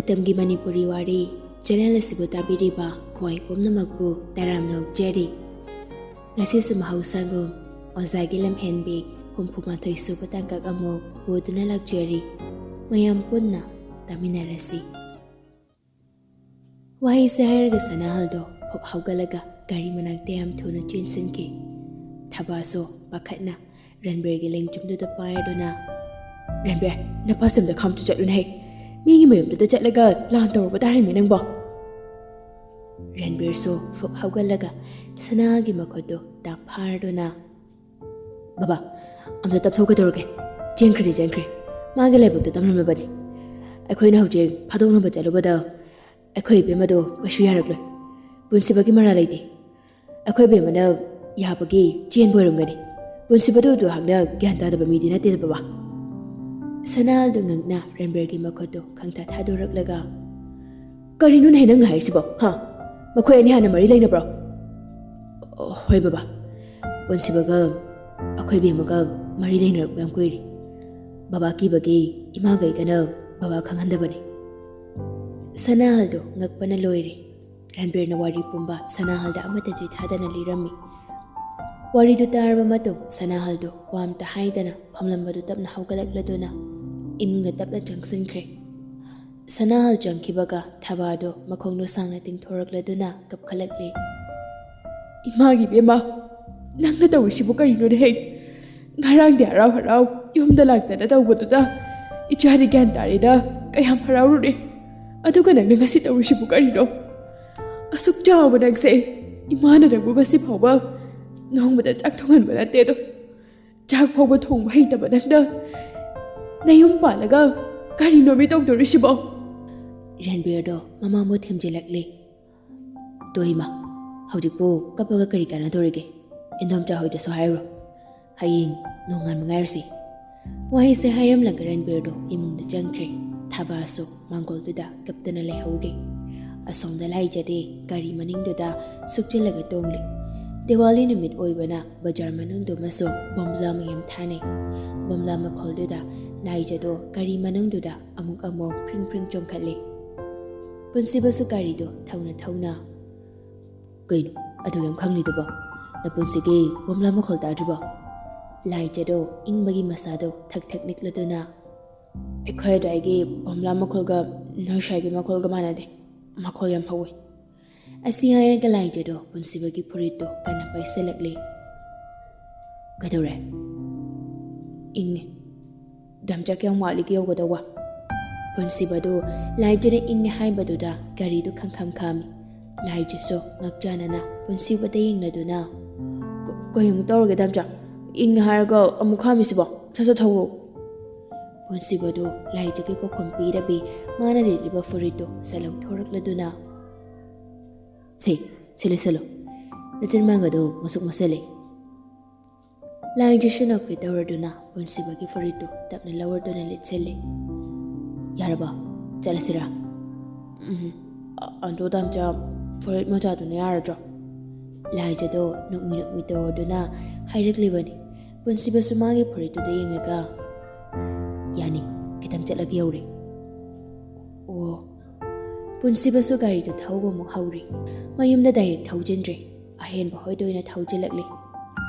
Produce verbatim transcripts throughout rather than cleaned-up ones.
ꯃꯇꯝꯒꯤ ꯃꯅꯤꯄꯨꯔꯤ ꯋꯥꯔꯤ ꯆꯦꯅꯦꯜ ꯑꯁꯤꯕꯨ ꯇꯥꯕꯤꯔꯤꯕ ꯈ꯭ꯋꯥꯏ ꯄꯨꯝꯅꯃꯛꯄꯨ ꯇꯔꯥꯝꯅ ꯑꯣꯛꯆꯔꯤ꯫ ꯉꯁꯤꯁꯨ ꯃꯍꯧꯁꯥꯒꯨꯝ ꯑꯣꯖꯥꯒꯤ ꯂꯝꯍꯦꯟꯕꯤ ꯍꯨꯝꯐꯨ ꯃꯥꯊꯣꯏ ꯁꯨꯕ ꯇꯥꯡꯀꯛ ꯑꯃꯨꯛ ꯄꯨꯗꯨꯅ ꯂꯥꯛꯆꯔꯤ꯫ ꯃꯌꯥꯝ ꯄꯨꯟꯅ ꯇꯥꯃꯤꯟꯅꯔꯁꯤ꯫ ꯋꯥꯍꯩꯁꯦ ꯍꯥꯏꯔꯒ ꯁꯅꯥꯍꯜꯗꯣ ꯐꯨꯛ ꯍꯧꯒꯠꯂꯒ ꯒꯥꯔꯤ ꯃꯅꯥꯛꯇ ꯌꯥꯝ ꯊꯨꯅ ꯆꯦꯟꯁꯤꯟꯈꯤ꯫ ꯊꯕꯥꯁꯨ ꯄꯥꯈꯠꯅ ꯔꯟꯕꯤꯔꯒꯤ ꯂꯦꯡꯖꯨꯝꯗꯨꯗ ꯄꯥꯏꯔꯗꯨꯅ, "ꯔꯟꯕꯤꯔ, ꯅꯄꯥꯁꯝꯗ ꯈꯥꯝꯇꯨ ꯆꯠꯂꯨꯅꯦ ꯍꯦ꯫ ꯃꯤꯒꯤ ꯃꯌꯨꯝꯗꯨꯗ ꯆꯠꯂꯒ ꯂꯥꯟ ꯇꯧꯔꯨꯕ ꯇꯥꯔꯦꯃꯦ ꯅꯪꯕꯣ?" ꯔꯟꯕꯤꯔꯁꯨ ꯐꯨꯛ ꯍꯧꯒꯠꯂꯒ ꯁꯅꯥꯍꯜꯒꯤ ꯃꯈꯨꯠꯇꯨ ꯇꯥꯛ ꯐꯥꯔꯗꯨꯅ, "ꯕꯕꯥ, ꯑꯝꯇ ꯇꯞꯊꯣꯛꯀꯗꯧꯔꯒꯦ꯫ ꯆꯦꯟꯈ꯭ꯔꯗꯤ ꯆꯦꯟꯈ꯭ꯔꯦ꯫ ꯃꯥꯒꯤ ꯂꯥꯏꯕꯛꯇ ꯇꯝꯂꯝꯂꯕꯅꯤ꯫ ꯑꯩꯈꯣꯏꯅ ꯍꯧꯖꯤꯛ ꯐꯥꯗꯣꯛꯅꯕ ꯆꯠꯂꯨꯕꯗ ꯑꯩꯈꯣꯏ ꯏꯕꯦꯝꯃꯗꯣ ꯀꯩꯁꯨ ꯌꯥꯔꯛꯂꯣꯏ꯫ ꯄꯨꯟꯁꯤꯕꯒꯤ ꯃꯔꯥꯜ ꯂꯩꯇꯦ꯫ ꯑꯩꯈꯣꯏ ꯏꯕꯦꯝꯃꯅ ꯌꯥꯕꯒꯤ ꯆꯦꯟꯕ ꯑꯣꯏꯔꯝꯒꯅꯤ꯫ ꯄꯨꯟꯁꯤꯕꯗꯨ ꯑꯗꯨ ꯍꯥꯛꯅ ꯒ꯭ꯌꯥꯟ ꯇꯥꯗꯕ ꯃꯤꯗꯤ ꯅꯠꯇꯦꯗ ꯕꯕꯥ꯫" ꯁꯅꯥꯍꯜꯗꯨ ꯉꯛꯅ ꯔꯟꯕꯤꯔꯒꯤ ꯃꯈꯨꯠꯇꯨ ꯈꯪꯊꯥ ꯊꯥꯗꯣꯔꯛꯂꯒ, "ꯀꯔꯤꯅꯣꯅꯦ ꯅꯪꯅ ꯍꯥꯏꯔꯤꯁꯤꯕꯣ? ꯍꯥ? ꯃꯈꯣꯏ ꯑꯅꯤ ꯍꯥꯟꯅ ꯃꯔꯤ ꯂꯩꯅꯕ꯭ꯔꯣ?" "ꯑꯣ, ꯍꯣꯏ ꯕꯕꯥ꯫ ꯄꯨꯟꯁꯤꯕꯒ ꯑꯩꯈꯣꯏ ꯏꯕꯦꯝꯃꯒ ꯃꯔꯤ ꯂꯩꯅꯔꯛꯄ ꯌꯥꯝ ꯀꯨꯏꯔꯦ꯫ ꯕꯕꯥ ꯀꯤꯕꯒꯤ ꯏꯃꯥꯒ ꯑꯩꯒꯅ ꯕꯕꯥ ꯈꯪꯍꯟꯗꯕꯅꯤ꯫" ꯁꯅꯥꯍꯜꯗꯨ ꯉꯛꯄꯅ ꯂꯣꯏꯔꯦ꯫ ꯔꯟꯕꯤꯔꯅ ꯋꯥꯔꯤ ꯄꯨꯝꯕ ꯁꯅꯥꯍꯜꯗ ꯑꯃꯠꯇ ꯆꯤꯊꯗꯅ ꯂꯤꯔꯝꯃꯤ꯫ ꯋꯥꯔꯤꯗꯨ ꯇꯥꯔꯕ ꯃꯇꯨꯡ ꯁꯅꯥꯍꯜꯗꯨ ꯋꯥ ꯑꯝꯇ ꯍꯥꯏꯗꯅ ꯐꯝꯂꯝꯕꯗꯨ ꯇꯞꯅ ꯍꯧꯒꯠꯂꯛꯂꯗꯨꯅ ꯏꯃꯨꯡꯗ ꯇꯞꯅ ꯆꯪꯁꯤꯟꯈ꯭ꯔꯦ꯫ ꯁꯅꯥꯍꯜ ꯆꯪꯈꯤꯕꯒ ꯊꯕꯥꯗꯨ ꯃꯈꯣꯡꯗꯨ ꯁꯥꯡꯅ ꯇꯤꯡꯊꯣꯔꯛꯂꯗꯨꯅ ꯀꯞꯈꯠꯂꯛꯂꯦ꯫ "ꯏꯃꯥꯒꯤ ꯏꯕꯦꯝꯃ, ꯅꯪꯅ ꯇꯧꯔꯤꯁꯤꯕꯨ ꯀꯔꯤꯅꯣꯅꯦ ꯍꯦ? ꯉꯔꯥꯡꯗꯤ ꯍꯔꯥꯎ ꯍꯔꯥꯎ ꯌꯨꯝꯗ ꯂꯥꯛꯇꯅ ꯇꯧꯕꯗꯨꯗ ꯏꯆꯥꯗꯤ ꯒ꯭ꯌꯥꯟ ꯇꯥꯔꯦꯅ ꯀꯌꯥꯝ ꯍꯔꯥꯎꯔꯨꯔꯦ꯫ ꯑꯗꯨꯒ ꯅꯪꯅ ꯉꯁꯤ ꯇꯧꯔꯤꯁꯤꯕꯨ ꯀꯔꯤꯅꯣ? ꯑꯁꯨꯛ ꯆꯥꯎꯕ ꯅꯪꯁꯦ ꯏꯃꯥꯅ ꯅꯪꯕꯨ ꯉꯁꯤ ꯐꯥꯎꯕ ꯅꯣꯡꯃꯗ ꯆꯥꯛ ꯊꯣꯡꯍꯟꯕ ꯅꯠꯇꯦ ꯑꯗꯣ꯫ ꯆꯥꯛ ꯐꯥꯎꯕ ꯊꯣꯡꯕ ꯍꯩꯇꯕ ꯅꯪꯅ ꯅꯌꯨꯝ ꯄꯥꯜꯂꯒ ꯀꯔꯤꯅꯣꯃꯤ ꯇꯧꯗꯣꯔꯤꯁꯤꯕꯣ?" ꯔꯟꯕꯤꯔꯗꯣ ꯃꯃꯥꯕꯨ ꯊꯦꯝꯖꯤꯜꯂꯛꯂꯦ꯫ "ꯇꯣ ꯏꯃꯥ, ꯍꯧꯖꯤꯛꯄꯨ ꯀꯞꯄꯒ ꯀꯔꯤ ꯀꯥꯟꯅꯗꯣꯔꯤꯒꯦ? ꯏꯟꯗꯣꯝꯆꯥ ꯍꯣꯏꯗꯁꯨ ꯍꯥꯏꯔꯨꯔꯣ꯫ ꯍꯌꯦꯡ ꯅꯣꯡꯉꯥꯟꯕ ꯉꯥꯏꯔꯁꯤ꯫" ꯋꯥꯍꯩꯁꯦ ꯍꯥꯏꯔꯝꯂꯒ ꯔꯟꯕꯤꯔꯗꯣ ꯏꯃꯨꯡꯗ ꯆꯪꯈ꯭ꯔꯦ꯫ ꯊꯕꯥꯁꯨ ꯃꯥꯡꯒꯣꯜꯗꯨꯗ ꯀꯞꯇꯅ ꯂꯩꯍꯧꯔꯦ꯫ ꯑꯁꯣꯝꯗ ꯂꯥꯏꯖꯗꯤ ꯒꯥꯔꯤ ꯃꯅꯤꯡꯗꯨꯗ ꯁꯨꯛꯆꯤꯜꯂꯒ ꯇꯣꯡꯂꯤ꯫ ꯗꯤꯋꯥꯂꯤ ꯅꯨꯃꯤꯠ ꯑꯣꯏꯕꯅ ꯕꯖꯥꯔ ꯃꯅꯨꯡꯗꯨꯃꯁꯨ ꯕꯣꯝꯕꯨꯂꯥ ꯃꯌꯥꯝ ꯊꯥꯅꯩ꯫ ꯕꯣꯝꯕꯨꯂꯥ ꯃꯈꯣꯜꯗꯨꯗ ꯂꯥꯏꯖꯗꯣ ꯒꯥꯔꯤ ꯃꯅꯨꯡꯗꯨꯗ ꯑꯃꯨꯛ ꯑꯃꯨꯛ ꯐ꯭ꯔꯤꯡ ꯐ꯭ꯔꯤꯡ ꯆꯣꯡꯈꯠꯂꯤ꯫ ꯄꯨꯟꯁꯤꯕꯁꯨ ꯒꯥꯔꯤꯗꯣ ꯊꯧꯅ ꯊꯧꯅ, "ꯀꯩꯅꯣ ꯑꯗꯨ ꯌꯥꯝ ꯈꯪꯂꯤꯗꯨꯕꯣ? ꯅꯄꯨꯟꯁꯤꯒꯤ ꯕꯣꯝꯂꯥ ꯃꯈꯣꯜ ꯇꯥꯗ꯭ꯔꯤꯕꯣ?" ꯂꯥꯏꯖꯗꯣ ꯏꯪꯕꯒꯤ ꯃꯁꯥꯗꯣ ꯊꯛ ꯊꯛ ꯅꯤꯛꯂꯗꯨꯅ, "ꯑꯩꯈꯣꯏ ꯑꯗꯨꯋꯥꯏꯒꯤ ꯕꯣꯝꯂꯥ ꯃꯈꯣꯜꯒ ꯅꯣꯏ ꯁ꯭ꯋꯥꯏꯒꯤ ꯃꯈꯣꯜꯒ ꯃꯥꯟꯅꯗꯦ꯫ ꯃꯈꯣꯜ ꯌꯥꯝ ꯍꯧꯋꯤ꯫" ꯑꯁꯤ ꯍꯥꯏꯔꯒ ꯂꯥꯏꯖꯗꯣ ꯄꯨꯟꯁꯤꯕꯒꯤ ꯐꯨꯔꯤꯠꯇꯣ ꯀꯟꯅ ꯄꯥꯏꯁꯤꯜꯂꯛꯂꯦ꯫ "ꯀꯩꯗꯧꯔꯦ?" "ꯏꯪꯉꯦ꯫ ꯗꯥꯝꯆꯥ ꯀꯌꯥꯝ ꯋꯥꯠꯂꯤꯒꯦ ꯌꯧꯒꯗꯧꯕ?" ꯄꯨꯟꯁꯤꯕꯗꯨ ꯂꯥꯏꯖꯅ ꯏꯪꯉꯦ ꯍꯥꯏꯕꯗꯨꯗ ꯒꯥꯔꯤꯗꯨ ꯈꯪꯈꯝ ꯈꯥꯝꯃꯤ꯫ ꯂꯥꯏꯖꯁꯨ ꯉꯛꯆꯥꯅꯅ ꯄꯨꯟꯁꯤꯕꯗ ꯌꯦꯡꯂꯗꯨꯅ, "ꯀ-, ꯀꯩꯃꯨꯛ ꯇꯧꯔꯒꯦ ꯗꯥꯝꯆꯥ? ꯏꯪꯉꯦ ꯍꯥꯏꯔꯒ ꯑꯃꯨꯛ ꯈꯥꯝꯃꯤꯁꯤꯕꯣ? ꯁꯠ ꯁꯠ ꯊꯧꯔꯣ꯫" ꯄꯨꯟꯁꯤꯕꯗꯨ ꯂꯥꯏꯖꯒꯤ ꯄꯥꯎꯈꯨꯝ ꯄꯤꯗꯕꯤ ꯃꯥꯅ ꯂꯤꯠꯂꯤꯕ ꯐꯨꯔꯤꯠꯇꯨ ꯁꯠ ꯂꯧꯊꯣꯔꯛꯂꯗꯨꯅ, "ꯁꯦ, ꯁꯤ ꯂꯤꯠꯁꯜꯂꯨ꯫ ꯅꯆꯤꯟ ꯃꯥꯡꯒꯗꯨ ꯃꯨꯁꯨꯛ ꯃꯨꯁꯜꯂꯤ꯫" ꯂꯥꯏꯖꯁꯨ ꯅꯣꯛꯐꯦꯠ ꯇꯧꯔꯗꯨꯅ ꯄꯨꯟꯁꯤꯕꯒꯤ ꯐꯨꯔꯤꯠꯇꯨ ꯇꯞꯅ ꯂꯧꯔꯗꯨꯅ ꯂꯤꯠꯁꯤꯜꯂꯤ꯫ "ꯌꯥꯔꯕ? ꯆꯠꯂꯁꯤꯔꯥ?" "ꯎꯝ, ꯑ-, ꯑꯗꯣ ꯗꯥꯝꯆꯥ, ꯐꯨꯔꯤꯠ ꯃꯣꯖꯥꯗꯨꯅ ꯌꯥꯔꯗ꯭ꯔꯣ?" ꯂꯥꯏꯖꯗꯣ ꯅꯣꯛꯃꯤ ꯅꯣꯛꯃꯤ ꯇꯧꯔꯗꯨꯅ ꯍꯥꯏꯔꯛꯂꯤꯕꯅꯤ꯫ ꯄꯨꯟꯁꯤꯕꯁꯨ ꯃꯥꯒꯤ ꯐꯨꯔꯤꯠꯇꯨꯗ ꯌꯦꯡꯂꯒ, "ꯌꯥꯅꯤ, ꯈꯤꯇꯪ ꯆꯠꯂꯒ ꯌꯧꯔꯦ꯫" ꯑꯣ꯫ ꯄꯨꯟꯁꯤꯕꯁꯨ ꯒꯥꯔꯤꯗꯨ ꯊꯧꯕ ꯑꯃꯨꯛ ꯍꯧꯔꯤ꯫ ꯃꯌꯨꯝꯗ ꯗꯥꯏꯔꯦꯛ ꯊꯧꯖꯤꯟꯗ꯭ꯔꯦ꯫ ꯑꯍꯦꯟꯕ ꯍꯣꯏꯗ ꯑꯣꯏꯅ ꯊꯧꯖꯤꯜꯂꯛꯂꯤ꯫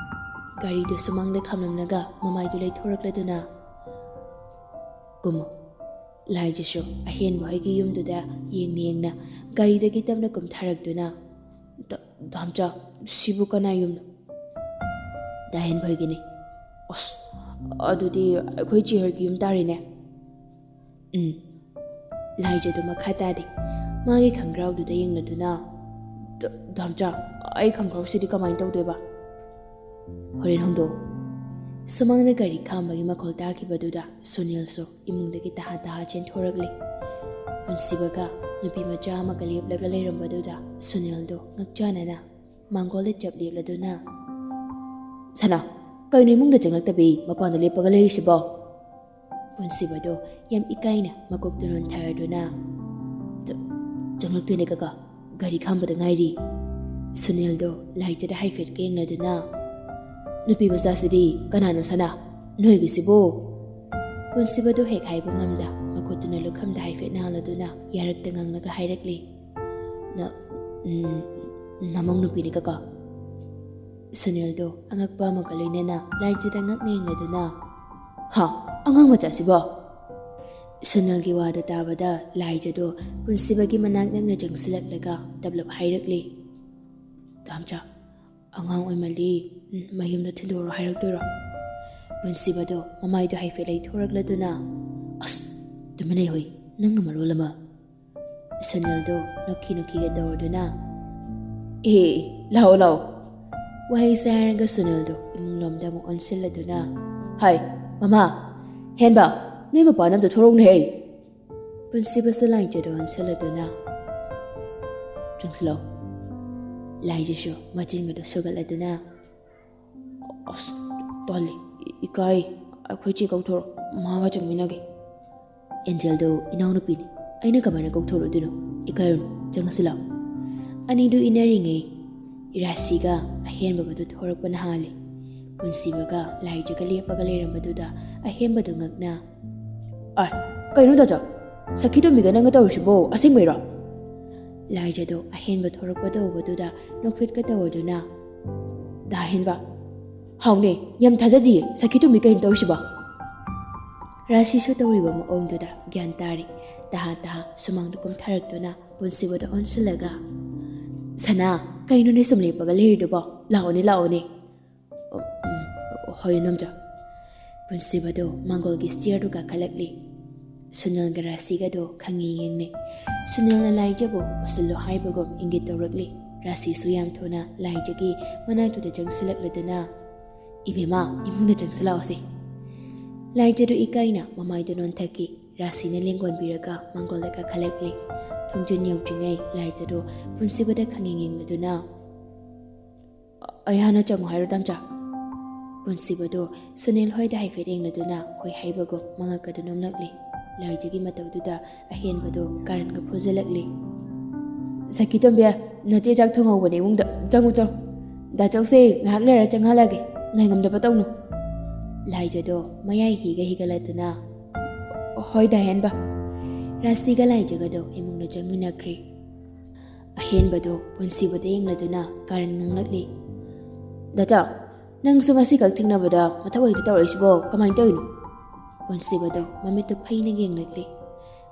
ꯒꯥꯔꯤꯗꯨ ꯁꯨꯃꯥꯡꯗ ꯈꯥꯝꯂꯝꯂꯒ ꯃꯃꯥꯏꯗꯨ ꯂꯩꯊꯣꯔꯛꯂꯗꯨꯅ, "ꯀꯨꯝꯃꯣ꯫" ꯂꯥꯏꯖꯁꯨ ꯑꯍꯦꯟꯕ ꯍꯣꯏꯒꯤ ꯌꯨꯝꯗꯨꯗ ꯌꯦꯡꯅ ꯌꯦꯡꯅ ꯒꯥꯔꯤꯗꯒꯤ ꯇꯞꯅ ꯀꯨꯝꯊꯔꯛꯇꯨꯅ, "ꯗ-, ꯗꯥꯝꯆꯥ, ꯁꯤꯕꯨ ꯀꯅꯥ ꯌꯨꯝꯅꯣ?" "ꯗꯥ ꯍꯦꯟꯕ ꯍꯣꯏꯒꯤꯅꯤ꯫" "ꯑꯁ, ꯑꯗꯨꯗꯤ ꯑꯩꯈꯣꯏ ꯆꯦ ꯍꯣꯏꯒꯤ ꯌꯨꯝ ꯇꯥꯔꯦꯅꯦ꯫" "ꯎꯝ꯫" ꯂꯥꯏꯖꯗꯨ ꯃꯈꯥ ꯇꯥꯗꯦ꯫ ꯃꯥꯒꯤ ꯈꯪꯒ꯭ꯔꯥꯎꯗꯨꯗ ꯌꯦꯡꯂꯗꯨꯅ, "ꯗ-, ꯗꯥꯝꯆꯥ, ꯑꯩ ꯈꯪꯒ꯭ꯔꯥꯎꯁꯤꯗꯤ ꯀꯃꯥꯏꯅ ꯇꯧꯗꯣꯏꯕ?" "ꯍꯣꯔꯦꯟ ꯍꯣꯡꯗꯣꯛꯑꯣ꯫" ꯁꯨꯃꯥꯡꯗ ꯒꯥꯔꯤ ꯈꯥꯝꯕꯒꯤ ꯃꯈꯣꯜ ꯇꯥꯈꯤꯕꯗꯨꯗ ꯁꯨꯅꯤꯜꯁꯨ ꯏꯃꯨꯡꯗꯒꯤ ꯇꯍꯥ ꯇꯍꯥ ꯆꯦꯟꯊꯣꯔꯛꯂꯤ꯫ ꯄꯨꯟꯁꯤꯕꯒ ꯅꯨꯄꯤ ꯃꯆꯥ ꯑꯃꯒ ꯂꯦꯞꯂꯒ ꯂꯩꯔꯝꯕꯗꯨꯗ ꯁꯨꯅꯤꯜꯗꯣ ꯉꯛꯆꯥꯅꯅ ꯃꯥꯡꯒꯣꯜꯗ ꯆꯞ ꯂꯦꯞꯂꯗꯨꯅ, "ꯁꯅꯥ, ꯀꯩꯅꯣ ꯏꯃꯨꯡꯗ ꯆꯪꯂꯛꯇꯕꯤ ꯃꯄꯥꯟꯗ ꯂꯦꯞꯄꯒ ꯂꯩꯔꯤꯁꯤꯕꯣ?" ꯄꯨꯟꯁꯤꯕꯗꯣ ꯌꯥꯝ ꯏꯀꯥꯏꯅ ꯃꯀꯣꯛꯇꯨ ꯅꯣꯟꯊꯔꯗꯨꯅ, "ꯆ-, ꯆꯪꯂꯛꯇꯣꯏꯅꯦ ꯀꯀꯥ, ꯒꯥꯔꯤ ꯈꯥꯝꯕꯗ ꯉꯥꯏꯔꯤ꯫" ꯁꯨꯅꯤꯜꯗꯣ ꯂꯥꯏꯖꯗ ꯍꯥꯏꯐꯦꯠꯀ ꯌꯦꯡꯂꯗꯨꯅ, "ꯅꯨꯄꯤ ꯃꯆꯥꯁꯤꯗꯤ ꯀꯅꯥꯅꯣ ꯁꯅꯥ? ꯅꯣꯏꯒꯤꯁꯤꯕꯨ?" ꯄꯨꯟꯁꯤꯕꯗꯣ ꯍꯦꯛ ꯍꯥꯏꯕ ꯉꯝꯗ ꯃꯀꯣꯛ ꯈꯨꯠꯇꯨꯅ ꯂꯨꯈꯝꯗ ꯍꯥꯏꯐꯦꯠ ꯅꯥꯜꯂꯗꯨꯅ ꯌꯥꯔꯛꯇ ꯉꯥꯡꯂꯒ ꯍꯥꯏꯔꯛꯂꯤ, "ꯅ-, ꯎꯝ, ꯅꯃꯧ ꯅꯨꯄꯤꯅꯤ ꯀꯀꯥ?" ꯁꯨꯅꯤꯜꯗꯣ ꯑꯉꯛꯄ ꯑꯃꯒ ꯂꯣꯏꯅꯅ ꯂꯥꯏꯖꯗ ꯉꯛꯅ ꯌꯦꯡꯂꯗꯨꯅ, "ꯍꯥ? ꯑꯉꯥꯡ ꯃꯆꯥꯁꯤꯕꯣ?" ꯁꯨꯅꯤꯜꯒꯤ ꯋꯥꯗꯨ ꯇꯥꯕꯗ ꯂꯥꯏꯖꯗꯣ ꯄꯨꯟꯁꯤꯕꯒꯤ ꯃꯅꯥꯛ ꯅꯛꯅ ꯆꯪꯁꯤꯜꯂꯛꯂꯒ ꯇꯞꯂꯞ ꯍꯥꯏꯔꯛꯂꯤ, "ꯇꯥꯝꯆꯥ, ꯑꯉꯥꯡ ꯑꯣꯏꯃꯜꯂꯤ, ꯃꯌꯨꯝꯗ ꯊꯤꯟꯗꯣꯛꯑꯣ ꯍꯥꯏꯔꯛꯇꯣꯏꯔꯣ?" ꯄꯨꯟꯁꯤꯕꯗꯣ ꯃꯃꯥꯏꯗꯣ ꯍꯥꯏꯐꯦꯠ ꯂꯩꯊꯣꯔꯛꯂꯗꯨꯅ, "ꯑꯁ, ꯇꯨꯃꯤꯟ ꯂꯩꯍꯣꯏ, ꯅꯪꯅ ꯃꯔꯣꯜ ꯑꯃ!" ꯁꯨꯅꯤꯜꯗꯣ ꯅꯣꯛꯈꯤ ꯅꯣꯛꯈꯤꯒ ꯇꯧꯔꯗꯨꯅ, "ꯑꯦ, ꯂꯥꯛꯑꯣ, ꯂꯥꯛꯑꯣ!" ꯋꯥꯍꯩꯁꯦ ꯍꯥꯏꯔꯒ ꯁꯨꯅꯤꯜꯗꯣ ꯏꯃꯨꯡꯂꯣꯝꯗ ꯑꯃꯨꯛ ꯑꯣꯟꯁꯤꯜꯂꯗꯨꯅ, "ꯍꯥꯏ, ꯃꯃꯥ, ꯍꯦꯟꯕ, ꯅꯣꯏ ꯃꯄꯥꯟ ꯑꯝꯇ ꯊꯣꯔꯛꯎꯅꯦꯍꯦ!" ꯄꯨꯟꯁꯤꯕꯁꯨ ꯂꯥꯏꯖꯗꯣ ꯑꯣꯟꯁꯤꯜꯂꯗꯨꯅ, "ꯆꯪꯁꯤꯜꯂꯣ!" ꯂꯥꯏꯖꯁꯨ ꯃꯆꯤꯟꯒꯗꯣ ꯁꯨꯒꯠꯂꯗꯨꯅ, "ꯑꯁ, ꯇꯜꯂꯤ, ꯏꯀꯥꯏ, ꯑꯩꯈꯣꯏ ꯆꯦ ꯀꯧꯊꯣꯔꯛꯑꯣ, ꯃꯥꯒ ꯆꯪꯃꯤꯟꯅꯒꯦ꯫" "ꯑꯦꯟꯖꯦꯜꯗꯣ ꯏꯅꯥꯎꯅꯨꯄꯤꯅꯤ, ꯑꯩꯅ ꯀꯃꯥꯏꯅ ꯀꯧꯊꯣꯔꯛꯑꯣꯏꯗꯣꯏꯅꯣ? ꯏꯀꯥꯏꯔꯨꯅꯨ, ꯆꯪꯉꯁꯤ ꯂꯥꯛꯑꯣ꯫" ꯑꯅꯤꯗꯨ ꯏꯟꯅꯔꯤꯉꯩ ꯔꯥꯁꯤꯒ ꯑꯍꯦꯟꯕꯒꯗꯨ ꯊꯣꯔꯛꯄꯅ ꯍꯥꯜꯂꯤ꯫ ꯄꯨꯟꯁꯤꯕꯒ ꯂꯥꯏꯖꯒ ꯂꯦꯞꯄꯒ ꯂꯩꯔꯝꯕꯗꯨꯗ ꯑꯍꯦꯟꯕꯗꯨ ꯉꯛꯅ, "ꯑꯥꯏ, ꯀꯩꯅꯣ ꯗꯥꯆꯥ? ꯁꯈꯤꯇꯣꯝꯕꯤꯒ ꯅꯪꯒ ꯇꯧꯔꯤꯁꯤꯕꯣ ꯑꯁꯦꯡꯕꯩꯔꯣ?" ꯂꯥꯏꯖꯗꯣ ꯑꯍꯦꯟꯕ ꯊꯣꯔꯛꯄꯗ ꯎꯕꯗꯨꯗ ꯅꯣꯛꯐꯦꯠꯀ ꯇꯧꯔꯗꯨꯅ, "ꯗꯥ ꯍꯦꯟꯕ, ꯍꯥꯎꯅꯦ, ꯌꯥꯝ ꯊꯥꯖꯗꯤꯌꯦ, ꯁꯈꯤꯇꯣꯝꯕꯤ ꯀꯩꯅꯣ ꯇꯧꯔꯤꯁꯤꯕꯣ?" ꯔꯥꯁꯤꯁꯨ ꯇꯧꯔꯤꯕ ꯃꯑꯣꯡꯗꯨꯗ ꯒ꯭ꯌꯥꯟ ꯇꯥꯔꯤ꯫ ꯇꯍꯥ ꯇꯍꯥ ꯁꯨꯃꯥꯡꯗ ꯀꯨꯝꯊꯔꯛꯇꯨꯅ ꯄꯨꯟꯁꯤꯕꯗ ꯑꯣꯟꯁꯤꯜꯂꯒ, "ꯁꯅꯥ, ꯀꯩꯅꯣꯅꯦ ꯁꯨꯝ ꯂꯦꯞꯄꯒ ꯂꯩꯔꯤꯗꯨꯕꯣ? ꯂꯥꯛꯑꯣꯅꯦ, ꯂꯥꯛꯑꯣꯅꯦ꯫" "ꯑꯣ, ꯎꯝ, ꯍꯣꯏ, ꯏꯅꯣꯝꯆꯥ꯫" ꯄꯨꯟꯁꯤꯕꯗꯣ ꯃꯥꯡꯒꯣꯜꯒꯤ ꯁ꯭ꯇꯤꯌꯔꯗꯨ ꯀꯥꯈꯠꯂꯛꯂꯤ꯫ ꯁꯨꯅꯤꯜꯒ ꯔꯥꯁꯤꯒꯗꯣ ꯈꯪꯉꯤ ꯌꯦꯡꯅꯩ꯫ ꯁꯨꯅꯤꯜꯅ ꯂꯥꯏꯖꯕꯨ ꯄꯨꯁꯤꯜꯂꯣ ꯍꯥꯏꯕꯒꯨꯝ ꯏꯪꯒꯤꯠ ꯇꯧꯔꯛꯂꯤ꯫ ꯔꯥꯁꯤꯁꯨ ꯌꯥꯝ ꯊꯨꯅ ꯂꯥꯏꯖꯒꯤ ꯃꯅꯥꯛꯇꯨꯗ ꯆꯪꯁꯤꯜꯂꯛꯂꯗꯨꯅ, "ꯏꯕꯦꯝꯃ, ꯏꯃꯨꯡꯗ ꯆꯪꯁꯤꯜꯂꯛꯑꯣꯁꯦ꯫" ꯂꯥꯏꯖꯗꯨ ꯏꯀꯥꯏꯅ ꯃꯃꯥꯏꯗꯨ ꯅꯣꯟꯊꯈꯤ꯫ ꯔꯥꯁꯤꯅ ꯂꯦꯡꯒꯣꯟꯕꯤꯔꯒ ꯃꯥꯡꯒꯣꯜꯗ ꯀꯥꯈꯠꯂꯛꯂꯤ꯫ ꯊꯣꯡꯖꯤꯟ ꯌꯧꯗ꯭ꯔꯤꯉꯩ ꯂꯥꯏꯖꯗꯨ ꯄꯨꯟꯁꯤꯕꯗ ꯈꯪꯌꯦꯡ ꯌꯦꯡꯂꯗꯨꯅ, "ꯑꯩ ꯍꯥꯟꯅ ꯆꯪꯉꯨ ꯍꯥꯏꯔꯣ, ꯗꯥꯝꯆꯥ?" ꯄꯨꯟꯁꯤꯕꯗꯣ ꯁꯨꯅꯤꯜ ꯍꯣꯏꯗ ꯍꯥꯏꯐꯦꯠ ꯌꯦꯡꯂꯗꯨꯅ ꯍꯣꯏ ꯍꯥꯏꯕꯒꯨꯝ ꯃꯉꯛꯀꯗꯨ ꯅꯣꯝꯂꯛꯂꯤ꯫ ꯂꯥꯏꯖꯒꯤ ꯃꯇꯧꯗꯨꯗ ꯑꯍꯦꯟꯕꯗꯣ ꯀꯥꯔꯟꯒ ꯐꯨꯖꯜꯂꯛꯂꯤ꯫ "ꯁꯈꯤꯇꯣꯝꯕꯤ, ꯅꯆꯦ ꯆꯥꯛ ꯊꯣꯡꯍꯧꯕꯅꯦ ꯏꯃꯨꯡꯗ, ꯆꯪꯉꯨ, ꯆꯪꯉꯨ꯫ ꯗꯥ ꯆꯧꯁꯦ ꯉꯥꯏꯍꯥꯛ ꯂꯩꯔ ꯆꯪꯍꯜꯂꯒꯦ, ꯉꯥꯏꯉꯝꯗꯕ ꯇꯧꯅꯨ꯫" ꯂꯥꯏꯖꯗꯣ ꯃꯌꯥꯏ ꯍꯤꯒ ꯍꯤꯒꯠꯂꯗꯨꯅ, "ꯍꯣꯏꯗ, ꯑꯍꯦꯟꯕ꯫" ꯔꯥꯁꯤꯒ ꯂꯥꯏꯖꯒꯗꯣ ꯏꯃꯨꯡꯗ ꯆꯪꯃꯤꯟꯅꯈ꯭ꯔꯦ꯫ ꯑꯍꯦꯟꯕꯗꯣ ꯄꯨꯟꯁꯤꯕꯗ ꯌꯦꯡꯂꯗꯨꯅ ꯀꯥꯔꯟ ꯉꯥꯡꯂꯛꯂꯤ꯫ "ꯗꯥꯆꯥ, ꯅꯪꯁꯨ ꯉꯁꯤꯈꯛ ꯊꯦꯡꯅꯕꯗ ꯃꯊꯛ ꯍꯦꯛꯇ ꯇꯧꯔꯛꯏꯁꯤꯕꯣ? ꯀꯃꯥꯏꯅ ꯇꯧꯔꯤꯅꯣ?" ꯄꯨꯟꯁꯤꯕꯗꯣ ꯃꯃꯤꯠꯇꯨ ꯐꯩꯅ ꯌꯦꯡꯂꯛꯂꯤ꯫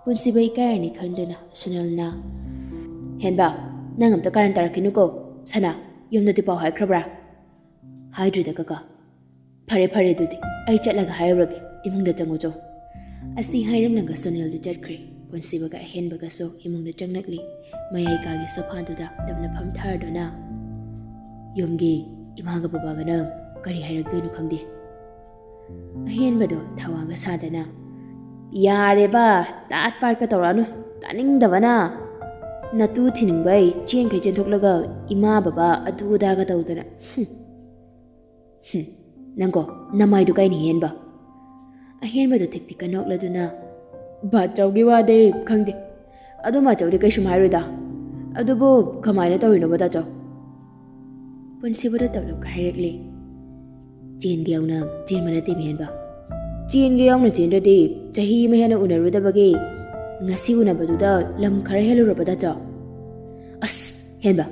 ꯄꯨꯟꯁꯤꯕ ꯏꯀꯥꯏꯔꯅꯤ ꯈꯟꯗꯨꯅ ꯁꯨꯅꯤꯜꯅ, "ꯍꯦꯟꯕ, ꯅꯪ ꯑꯝꯇ ꯀꯥꯔꯟ ꯇꯥꯔꯛꯈꯤꯅꯨꯀꯣ꯫ ꯁꯅꯥ, ꯌꯨꯝꯗꯗꯤ ꯄꯥꯎ ꯍꯥꯏꯈ꯭ꯔꯕ꯭ꯔꯥ?" "ꯍꯥꯏꯗ꯭ꯔꯤꯗ ꯀꯀꯥ꯫" "ꯐꯔꯦ ꯐꯔꯦ, ꯑꯗꯨꯗꯤ ꯑꯩ ꯆꯠꯂꯒ ꯍꯥꯏꯔꯨꯔꯒꯦ, ꯏꯃꯨꯡꯗ ꯆꯪꯉꯨ ꯆꯣ꯫" ꯑꯁꯤ ꯍꯥꯏꯔꯝꯂꯒ ꯁꯨꯅꯤꯜꯗꯨ ꯆꯠꯈ꯭ꯔꯦ꯫ ꯄꯨꯟꯁꯤꯕꯒ ꯑꯍꯦꯟꯕꯒꯁꯨ ꯏꯃꯨꯡꯗ ꯆꯪꯂꯛꯂꯤ꯫ ꯃꯌꯥꯏ ꯀꯥꯒꯤ ꯁꯣꯐꯥꯗꯨꯗ ꯇꯞꯅ ꯐꯝꯊꯔꯗꯨꯅ, "ꯌꯨꯝꯒꯤ ꯏꯃꯥꯒ ꯕꯕꯥꯒꯅ ꯀꯔꯤ ꯍꯥꯏꯔꯛꯇꯣꯏꯅꯣ ꯈꯪꯗꯦ꯫" ꯑꯍꯦꯟꯕꯗꯣ ꯊꯋꯥꯒ ꯁꯥꯗꯅ, "ꯌꯥꯔꯦꯕ, ꯇꯥꯠ ꯄꯥꯠꯀ ꯇꯧꯔꯛꯑꯅꯨ, ꯇꯥꯅꯤꯡꯗꯕꯅ꯫ ꯅꯇꯨ ꯊꯤꯅꯤꯡꯕꯩ ꯆꯦꯟꯈꯩ ꯆꯦꯟꯊꯣꯛꯂꯒ ꯏꯃꯥ ꯕꯕꯥ ꯑꯗꯨ ꯑꯗꯥꯒ ꯇꯧꯗꯅ꯫ ꯍꯨꯝ꯫ ꯍꯨꯝ, ꯅꯪꯀꯣ, ꯅꯃꯥꯏꯗꯨ ꯀꯥꯏꯅꯤ ꯍꯦꯟꯕ꯫" ꯑꯍꯦꯟꯕꯗ ꯊꯤꯛ ꯊꯤꯛꯀ ꯅꯣꯛꯂꯗꯨꯅ, "ꯕꯥꯆꯧꯒꯤ ꯋꯥꯗꯤ ꯈꯪꯗꯦ, ꯑꯗꯨ ꯃꯥꯆꯧꯗꯤ ꯀꯩꯁꯨꯝ ꯍꯥꯏꯔꯣꯏꯗ꯫ ꯑꯗꯨꯕꯨ ꯀꯃꯥꯏꯅ ꯇꯧꯔꯤꯅꯣꯕ, ꯗꯥꯆꯧ?" ꯄꯨꯟꯁꯤꯕꯗ ꯇꯞꯂꯞꯀ ꯍꯥꯏꯔꯛꯂꯤ꯫ "ꯆꯦꯟꯒꯦ ꯌꯥꯎꯅ ꯆꯦꯟꯕ ꯅꯠꯇꯦ, ꯃꯤꯍꯦꯟꯕ꯫ ꯆꯦꯟꯒꯦ ꯌꯥꯎꯅ ꯆꯦꯟꯗ꯭ꯔꯗꯤ ꯆꯍꯤ ꯑꯃ ꯍꯦꯟꯅ ꯎꯅꯔꯨꯗꯕꯒꯤ ꯉꯁꯤ ꯎꯅꯕꯗꯨꯗ ꯂꯝ ꯈꯔ ꯍꯦꯜꯂꯨꯔꯕ, ꯗꯥꯆꯧ?" "ꯑꯁ, ꯍꯦꯟꯕ,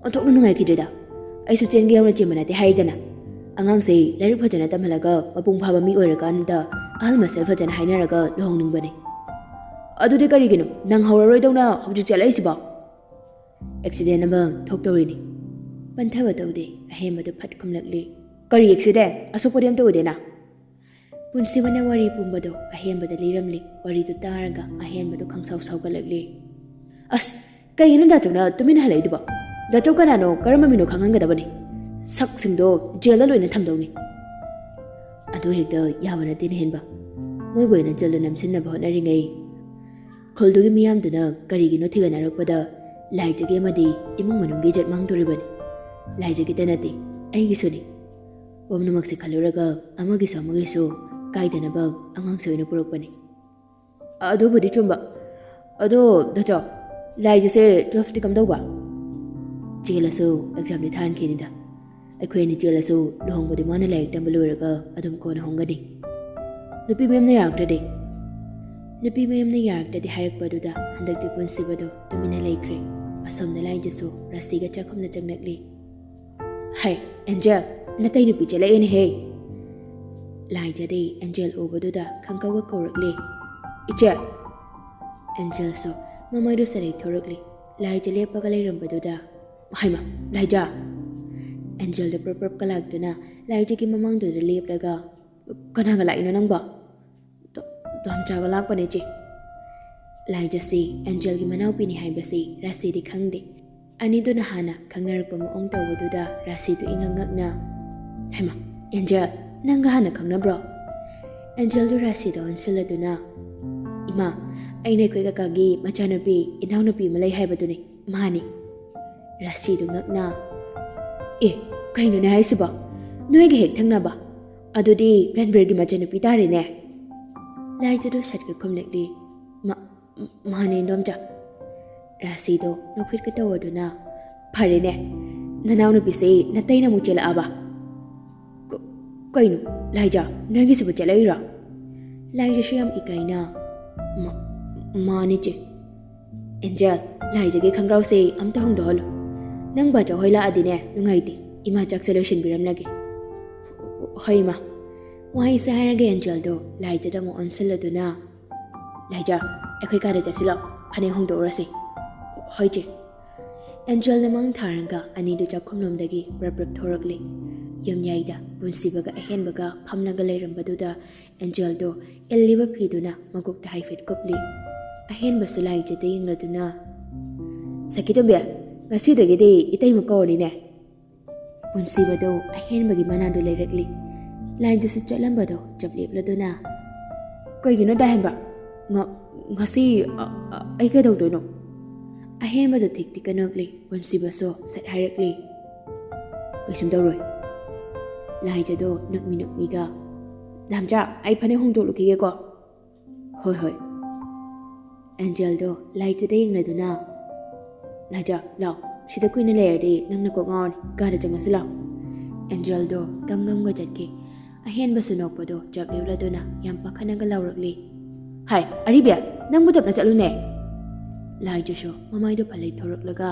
ꯑꯣꯟꯊꯣꯛꯅ ꯅꯨꯡꯉꯥꯏꯈꯤꯗ꯭ꯔꯦꯗ꯫ ꯑꯩꯁꯨ ꯆꯦꯟꯒꯦ ꯌꯥꯎꯅ ꯆꯦꯟꯕ ꯅꯠꯇꯦ ꯍꯥꯏꯔꯤꯗꯅ꯫ ꯑꯉꯥꯡꯁꯦ ꯂꯥꯏꯔꯤꯛ ꯐꯖꯅ ꯇꯝꯍꯜꯂꯒ ꯃꯄꯨꯡ ꯐꯥꯕ ꯃꯤ ꯑꯣꯏꯔꯀꯥꯟꯗ ꯑꯍꯜ ꯃꯁꯦꯜ ꯐꯖꯅ ꯍꯥꯏꯅꯔꯒ ꯂꯨꯍꯣꯡꯅꯤꯡꯕꯅꯦ꯫" "ꯑꯗꯨꯗꯤ ꯀꯔꯤꯒꯤꯅꯣ ꯅꯪ ꯍꯧꯔꯔꯣꯏꯗꯧꯅ ꯍꯧꯖꯤꯛ ꯆꯦꯜꯂꯛꯏꯁꯤꯕꯣ?" "ꯑꯦꯛꯁꯤꯗꯦꯟ ꯑꯃ ꯊꯣꯛꯇꯧꯔꯤꯅꯤ꯫" ꯄꯟꯊꯕ ꯇꯧꯗꯦ꯫ ꯑꯍꯦꯟꯕꯗꯨ ꯐꯠ ꯈꯨꯝꯂꯛꯂꯤ꯫ "ꯀꯔꯤ ꯑꯦꯛꯁꯤꯗꯦꯟ? ꯑꯁꯣꯛꯄꯗꯤ ꯑꯝꯇ ꯎꯗꯦꯅ꯫" ꯄꯨꯟꯁꯤꯕꯅ ꯋꯥꯔꯤ ꯄꯨꯝꯕꯗꯣ ꯑꯍꯦꯟꯕꯗ ꯂꯤꯔꯝꯂꯤ꯫ ꯋꯥꯔꯤꯗꯨ ꯇꯥꯔꯒ ꯑꯍꯦꯟꯕꯗꯨ ꯈꯪꯁꯥꯎ ꯁꯥꯎꯒꯠꯂꯛꯂꯤ꯫ "ꯑꯁ, ꯀꯩꯒꯤꯅꯣ ꯗꯥꯆꯧꯅ ꯇꯨꯃꯤꯟꯅ ꯍꯜꯂꯛꯏꯗꯨꯕꯣ? ꯗꯥꯆꯧ ꯀꯅꯥꯅꯣ, ꯀꯔꯝꯕ ꯃꯤꯅꯣ ꯈꯪꯍꯟꯒꯗꯕꯅꯤ꯫ ꯁꯛꯁꯤꯡꯗꯣ ꯖꯦꯜꯗ ꯂꯣꯏꯅ ꯊꯝꯗꯧꯅꯤ꯫" "ꯑꯗꯨ ꯍꯦꯛꯇ ꯌꯥꯕ ꯅꯠꯇꯦꯅꯦ ꯍꯦꯟꯕ꯫ ꯃꯣꯏꯕꯨ ꯑꯣꯏꯅ ꯖꯦꯜꯗ ꯅꯝꯁꯤꯟꯅꯕ ꯍꯣꯠꯅꯔꯤꯉꯩ ꯈꯨꯜꯗꯨꯒꯤ ꯃꯤꯌꯥꯝꯗꯨꯅ ꯀꯔꯤꯒꯤꯅꯣ ꯊꯤꯒꯠꯅꯔꯛꯄꯗ ꯂꯥꯏꯖꯒꯤ ꯑꯃꯗꯤ ꯏꯃꯨꯡ ꯃꯅꯨꯡꯒꯤ ꯏꯖꯠ ꯃꯥꯡꯗꯣꯔꯤꯕꯅꯤ꯫ ꯂꯥꯏꯖꯒꯤꯇ ꯅꯠꯇꯦ, ꯑꯩꯒꯤꯁꯨꯅꯤ꯫ ꯄꯨꯝꯅꯃꯛꯁꯦ ꯈꯜꯂꯨꯔꯒ ꯑꯃꯒꯤꯁꯨ ꯑꯃꯒꯤꯁꯨ ꯀꯥꯏꯗꯅꯕ ꯑꯉꯥꯡꯁꯦ ꯑꯣꯏꯅ ꯄꯨꯔꯛꯄꯅꯤ꯫" "ꯑꯗꯨꯕꯨꯗꯤ ꯆꯨꯝꯕ꯫ ꯑꯗꯣ ꯗꯥꯆꯧ, ꯂꯥꯏꯖꯁꯦ ꯇꯨꯋꯦꯜꯐꯇꯤ ꯀꯝꯗꯧꯕ?" "ꯆꯦꯜꯂꯁꯨ ꯑꯦꯛꯖꯥꯝꯗꯤ ꯊꯥꯍꯟꯈꯤꯅꯤꯗ꯫ ꯑꯩꯈꯣꯏ ꯑꯅꯤ ꯆꯦꯜꯂꯁꯨ ꯂꯨꯍꯣꯡꯕꯗꯤ ꯃꯥꯅ ꯂꯥꯏꯔꯤꯛ ꯇꯝꯕ ꯂꯣꯏꯔꯒ ꯑꯗꯨꯝ ꯀꯣꯟꯅ ꯍꯣꯡꯒꯅꯤ꯫" "ꯅꯨꯄꯤ ꯃꯌꯨꯝꯅ ꯌꯥꯔꯛꯇ꯭ꯔꯗꯤ?" ꯅꯨꯄꯤ ꯃꯌꯨꯝꯅ ꯌꯥꯔꯛꯇꯗꯤ ꯍꯥꯏꯔꯛꯄꯗꯨꯗ ꯍꯟꯗꯛꯇꯤ ꯄꯨꯟꯁꯤꯕꯗꯣ ꯇꯨꯃꯤꯟꯅ ꯂꯩꯈ꯭ꯔꯦ꯫ ꯑꯁꯣꯝꯗ ꯂꯥꯏꯖꯁꯨ ꯔꯥꯁꯤꯒ ꯆꯥꯛꯈꯨꯝꯗ ꯆꯪꯂꯛꯂꯤ꯫ "ꯍꯩ, ꯑꯦꯟꯖꯦꯜ, ꯅꯇꯩ ꯅꯨꯄꯤ ꯆꯦꯜꯂꯛꯑꯦꯅꯦꯍꯦ!" ꯂꯥꯏꯖꯗꯤ ꯑꯦꯟꯖꯦꯜ ꯎꯕꯗꯨꯗ ꯈꯪꯀꯧꯕ ꯀꯧꯔꯛꯂꯤ꯫ "ꯏꯆꯦ!" ꯑꯦꯟꯖꯦꯜꯁꯨ ꯃꯃꯥꯏꯗꯨ ꯁꯥꯂꯩ ꯊꯣꯔꯛꯂꯤ꯫ ꯂꯥꯏꯖ ꯂꯦꯞꯄꯒ ꯂꯩꯔꯝꯕꯗꯨꯗ, "ꯍꯩꯃꯥ, ꯂꯥꯏꯖ!" ꯑꯦꯟꯖꯦꯜꯗ ꯄ꯭ꯔꯞ ꯄ꯭ꯔꯞ ꯀꯂꯥꯛꯇꯨꯅ ꯂꯥꯏꯖꯒꯤ ꯃꯃꯥꯡꯗꯨꯗ ꯂꯦꯞꯂꯒ, "ꯀꯅꯥꯒ ꯂꯥꯛꯏꯅꯣ ꯅꯪꯕꯣ?" "ꯇꯣ-, ꯇꯣꯝꯆꯥꯒ ꯂꯥꯛꯄꯅꯦ, ꯏꯆꯦ꯫" ꯂꯥꯏꯖꯁꯤ ꯑꯦꯟꯖꯦꯜꯒꯤ ꯃꯅꯥꯎꯄꯤꯅꯤ ꯍꯥꯏꯕꯁꯤ ꯔꯥꯁꯤꯗꯤ ꯈꯪꯗꯦ꯫ ꯑꯅꯤꯗꯨꯅ ꯍꯥꯟꯅ ꯈꯪꯅꯔꯛꯄ ꯃꯑꯣꯡ ꯇꯧꯕꯗꯨꯗ ꯔꯥꯁꯤꯗꯨ ꯏꯉꯛ ꯉꯛꯅ, "ꯍꯩꯃꯥ, ꯑꯦꯟꯖꯦꯜ, ꯅꯪꯒ ꯍꯥꯟꯅ ꯈꯪꯅꯕ꯭ꯔꯣ?" ꯑꯦꯟꯖꯦꯜꯗꯨ ꯔꯥꯁꯤꯗ ꯑꯣꯟꯁꯤꯜꯂꯗꯨꯅ, "ꯏꯃꯥ, ꯑꯩꯅ ꯑꯩꯈꯣꯏ ꯀꯀꯥꯒꯤ ꯃꯆꯥꯅꯨꯄꯤ, ꯏꯅꯥꯎꯅꯨꯄꯤ ꯑꯃ ꯂꯩ ꯍꯥꯏꯕꯗꯨꯅꯤ, ꯃꯥꯅꯤ꯫" ꯔꯥꯁꯤꯗꯨ ꯉꯛꯅ, "ꯑꯦ, ꯀꯩꯅꯣꯅꯦ ꯍꯥꯏꯁꯤꯕꯣ? ꯅꯣꯏꯒ ꯍꯦꯛ ꯊꯪꯅꯕ? ꯑꯗꯨꯗꯤ ꯔꯟꯕꯤꯔꯒꯤ ꯃꯆꯥꯅꯨꯄꯤ ꯇꯥꯔꯦꯅꯦ?" ꯂꯥꯏꯖꯗꯨ ꯁꯠꯀ ꯈꯨꯝꯂꯛꯂꯤ꯫ "ꯃꯥ-, ꯃꯥꯅꯦ, ꯏꯟꯗꯣꯝꯆꯥ꯫" ꯔꯥꯁꯤꯗꯣ ꯅꯣꯛꯐꯦꯠꯀ ꯇꯧꯔꯗꯨꯅ, "ꯐꯔꯦꯅꯦ, ꯅꯅꯥꯎꯅꯨꯄꯤꯁꯦ ꯅꯇꯩꯅ ꯑꯃꯨꯛ ꯆꯦꯜꯂꯛꯑꯕ?" "ꯀ-, ꯀꯩꯅꯣ, ꯂꯥꯏꯖ, ꯅꯣꯏꯒꯤꯁꯤꯕꯨ ꯆꯦꯜꯂꯛꯏꯔꯣ?" ꯂꯥꯏꯖꯁꯨ ꯌꯥꯝ ꯏꯀꯥꯏꯅ, "ꯃꯥ-, ꯃꯥꯅꯤ, ꯆꯦ꯫" "ꯑꯦꯟꯖꯦꯜ, ꯂꯥꯏꯖꯒꯤ ꯈꯪꯒ꯭ꯔꯥꯎꯁꯦ ꯑꯝꯇ ꯍꯣꯡꯗꯣꯛꯍꯜꯂꯣ꯫ ꯅꯪ ꯕꯥꯆꯧ ꯍꯣꯏ ꯂꯥꯛꯑꯗꯤꯅꯦ ꯅꯨꯡꯉꯥꯏꯇꯦ꯫ ꯏꯃꯥ ꯆꯥꯛꯁꯦ ꯂꯣꯏꯁꯤꯟꯕꯤꯔꯝꯂꯒꯦ꯫" "ꯍꯣꯏ, ꯏꯃꯥ꯫" ꯋꯥꯍꯩꯁꯦ ꯍꯥꯏꯔꯒ ꯑꯦꯟꯖꯦꯜꯗꯣ ꯂꯥꯏꯖꯗ ꯑꯃꯨꯛ ꯑꯣꯟꯁꯤꯜꯂꯗꯨꯅ, "ꯂꯥꯏꯖ, ꯑꯩꯈꯣꯏ ꯀꯥꯗ ꯆꯠꯁꯤꯜꯂꯣ, ꯐꯅꯦꯛ ꯍꯣꯡꯗꯣꯛꯎꯔꯁꯤ꯫" "ꯍꯣꯏ, ꯆꯦ꯫" ꯑꯦꯟꯖꯦꯜꯅ ꯃꯥꯡ ꯊꯥꯔꯒ ꯑꯅꯤꯗꯨ ꯆꯥꯛꯈꯨꯝꯂꯣꯝꯗꯒꯤ ꯄ꯭ꯔꯞ ꯄ꯭ꯔꯞ ꯊꯣꯔꯛꯂꯤ꯫ ꯌꯨꯝꯌꯥꯏꯗ ꯄꯨꯟꯁꯤꯕꯒ ꯑꯍꯦꯟꯕꯒ ꯐꯝꯂꯒ ꯂꯩꯔꯝꯕꯗꯨꯗ ꯑꯦꯟꯖꯦꯜꯗꯣ ꯏꯜꯂꯤꯕ ꯐꯤꯗꯨꯅ ꯃꯀꯣꯛꯇ ꯍꯥꯏꯐꯦꯠ ꯀꯨꯞꯂꯤ꯫ ꯑꯍꯦꯟꯕꯁꯨ ꯂꯥꯏꯖꯗ ꯌꯦꯡꯂꯗꯨꯅ, "ꯁꯈꯤꯇꯣꯝꯕꯤ, ꯉꯁꯤꯗꯒꯤꯗꯤ ꯏꯇꯩꯃ ꯀꯧꯔꯅꯤꯅꯦ꯫" ꯄꯨꯟꯁꯤꯕꯗꯣ ꯑꯍꯦꯟꯕꯒꯤ ꯃꯅꯥꯗꯨ ꯂꯩꯔꯛꯂꯤ꯫ ꯂꯥꯏꯖꯁꯨ ꯆꯠꯂꯝꯕꯗꯣ ꯆꯞ ꯂꯦꯞꯂꯗꯨꯅ, "ꯀꯩꯒꯤꯅꯣ ꯗꯥ ꯍꯦꯟꯕ? ꯉ-, ꯉꯁꯤ ꯑ-, ꯑ-, ꯑꯩ ꯀꯩꯗꯧꯗꯣꯏꯅꯣ?" ꯑꯍꯦꯟꯕꯗꯣ ꯊꯤꯛ ꯊꯤꯛꯀ ꯅꯣꯛꯂꯤ꯫ ꯄꯨꯟꯁꯤꯕꯁꯨ ꯁꯠ ꯍꯥꯏꯔꯛꯂꯤ, "ꯀꯩꯁꯨꯝ ꯇꯧꯔꯣꯏ꯫" ꯂꯥꯏꯖꯗꯣ ꯅꯣꯛꯃꯤ ꯅꯣꯛꯃꯤꯒ, "ꯗꯥꯝꯆꯥ, ꯑꯩ ꯐꯅꯦꯛ ꯍꯣꯡꯗꯣꯛꯂꯨꯈꯤꯒꯦꯀꯣ꯫" "ꯍꯣꯏ, ꯍꯣꯏ꯫" ꯑꯦꯟꯖꯦꯜꯗꯣ ꯂꯥꯏꯖꯗ ꯌꯦꯡꯂꯗꯨꯅ, "ꯂꯥꯏꯖ, ꯂꯥꯎ, ꯁꯤꯗ ꯀꯨꯏꯅ ꯂꯩꯔꯗꯤ ꯅꯪ ꯅꯀꯣꯛ ꯉꯥꯎꯔꯅꯤ, ꯀꯥꯗ ꯆꯪꯉꯁꯤ ꯂꯥꯎ꯫" ꯑꯦꯟꯖꯦꯜꯗꯣ ꯒꯝ ꯒꯝꯒ ꯆꯠꯈꯤ꯫ ꯑꯍꯦꯟꯕꯁꯨ ꯅꯣꯛꯄꯗꯣ ꯆꯞ ꯂꯦꯞꯂꯗꯨꯅ ꯌꯥꯝ ꯄꯥꯈꯠꯅꯒ ꯂꯥꯎꯔꯛꯂꯤ, "ꯍꯥꯏ, ꯑꯔꯤꯕꯤ, ꯅꯪꯕꯨ ꯇꯞꯅ ꯆꯠꯂꯨꯅꯦ!" ꯂꯥꯏꯖꯁꯨ ꯃꯃꯥꯏꯗꯣ ꯐꯠ ꯂꯩꯊꯣꯔꯛꯂꯒ,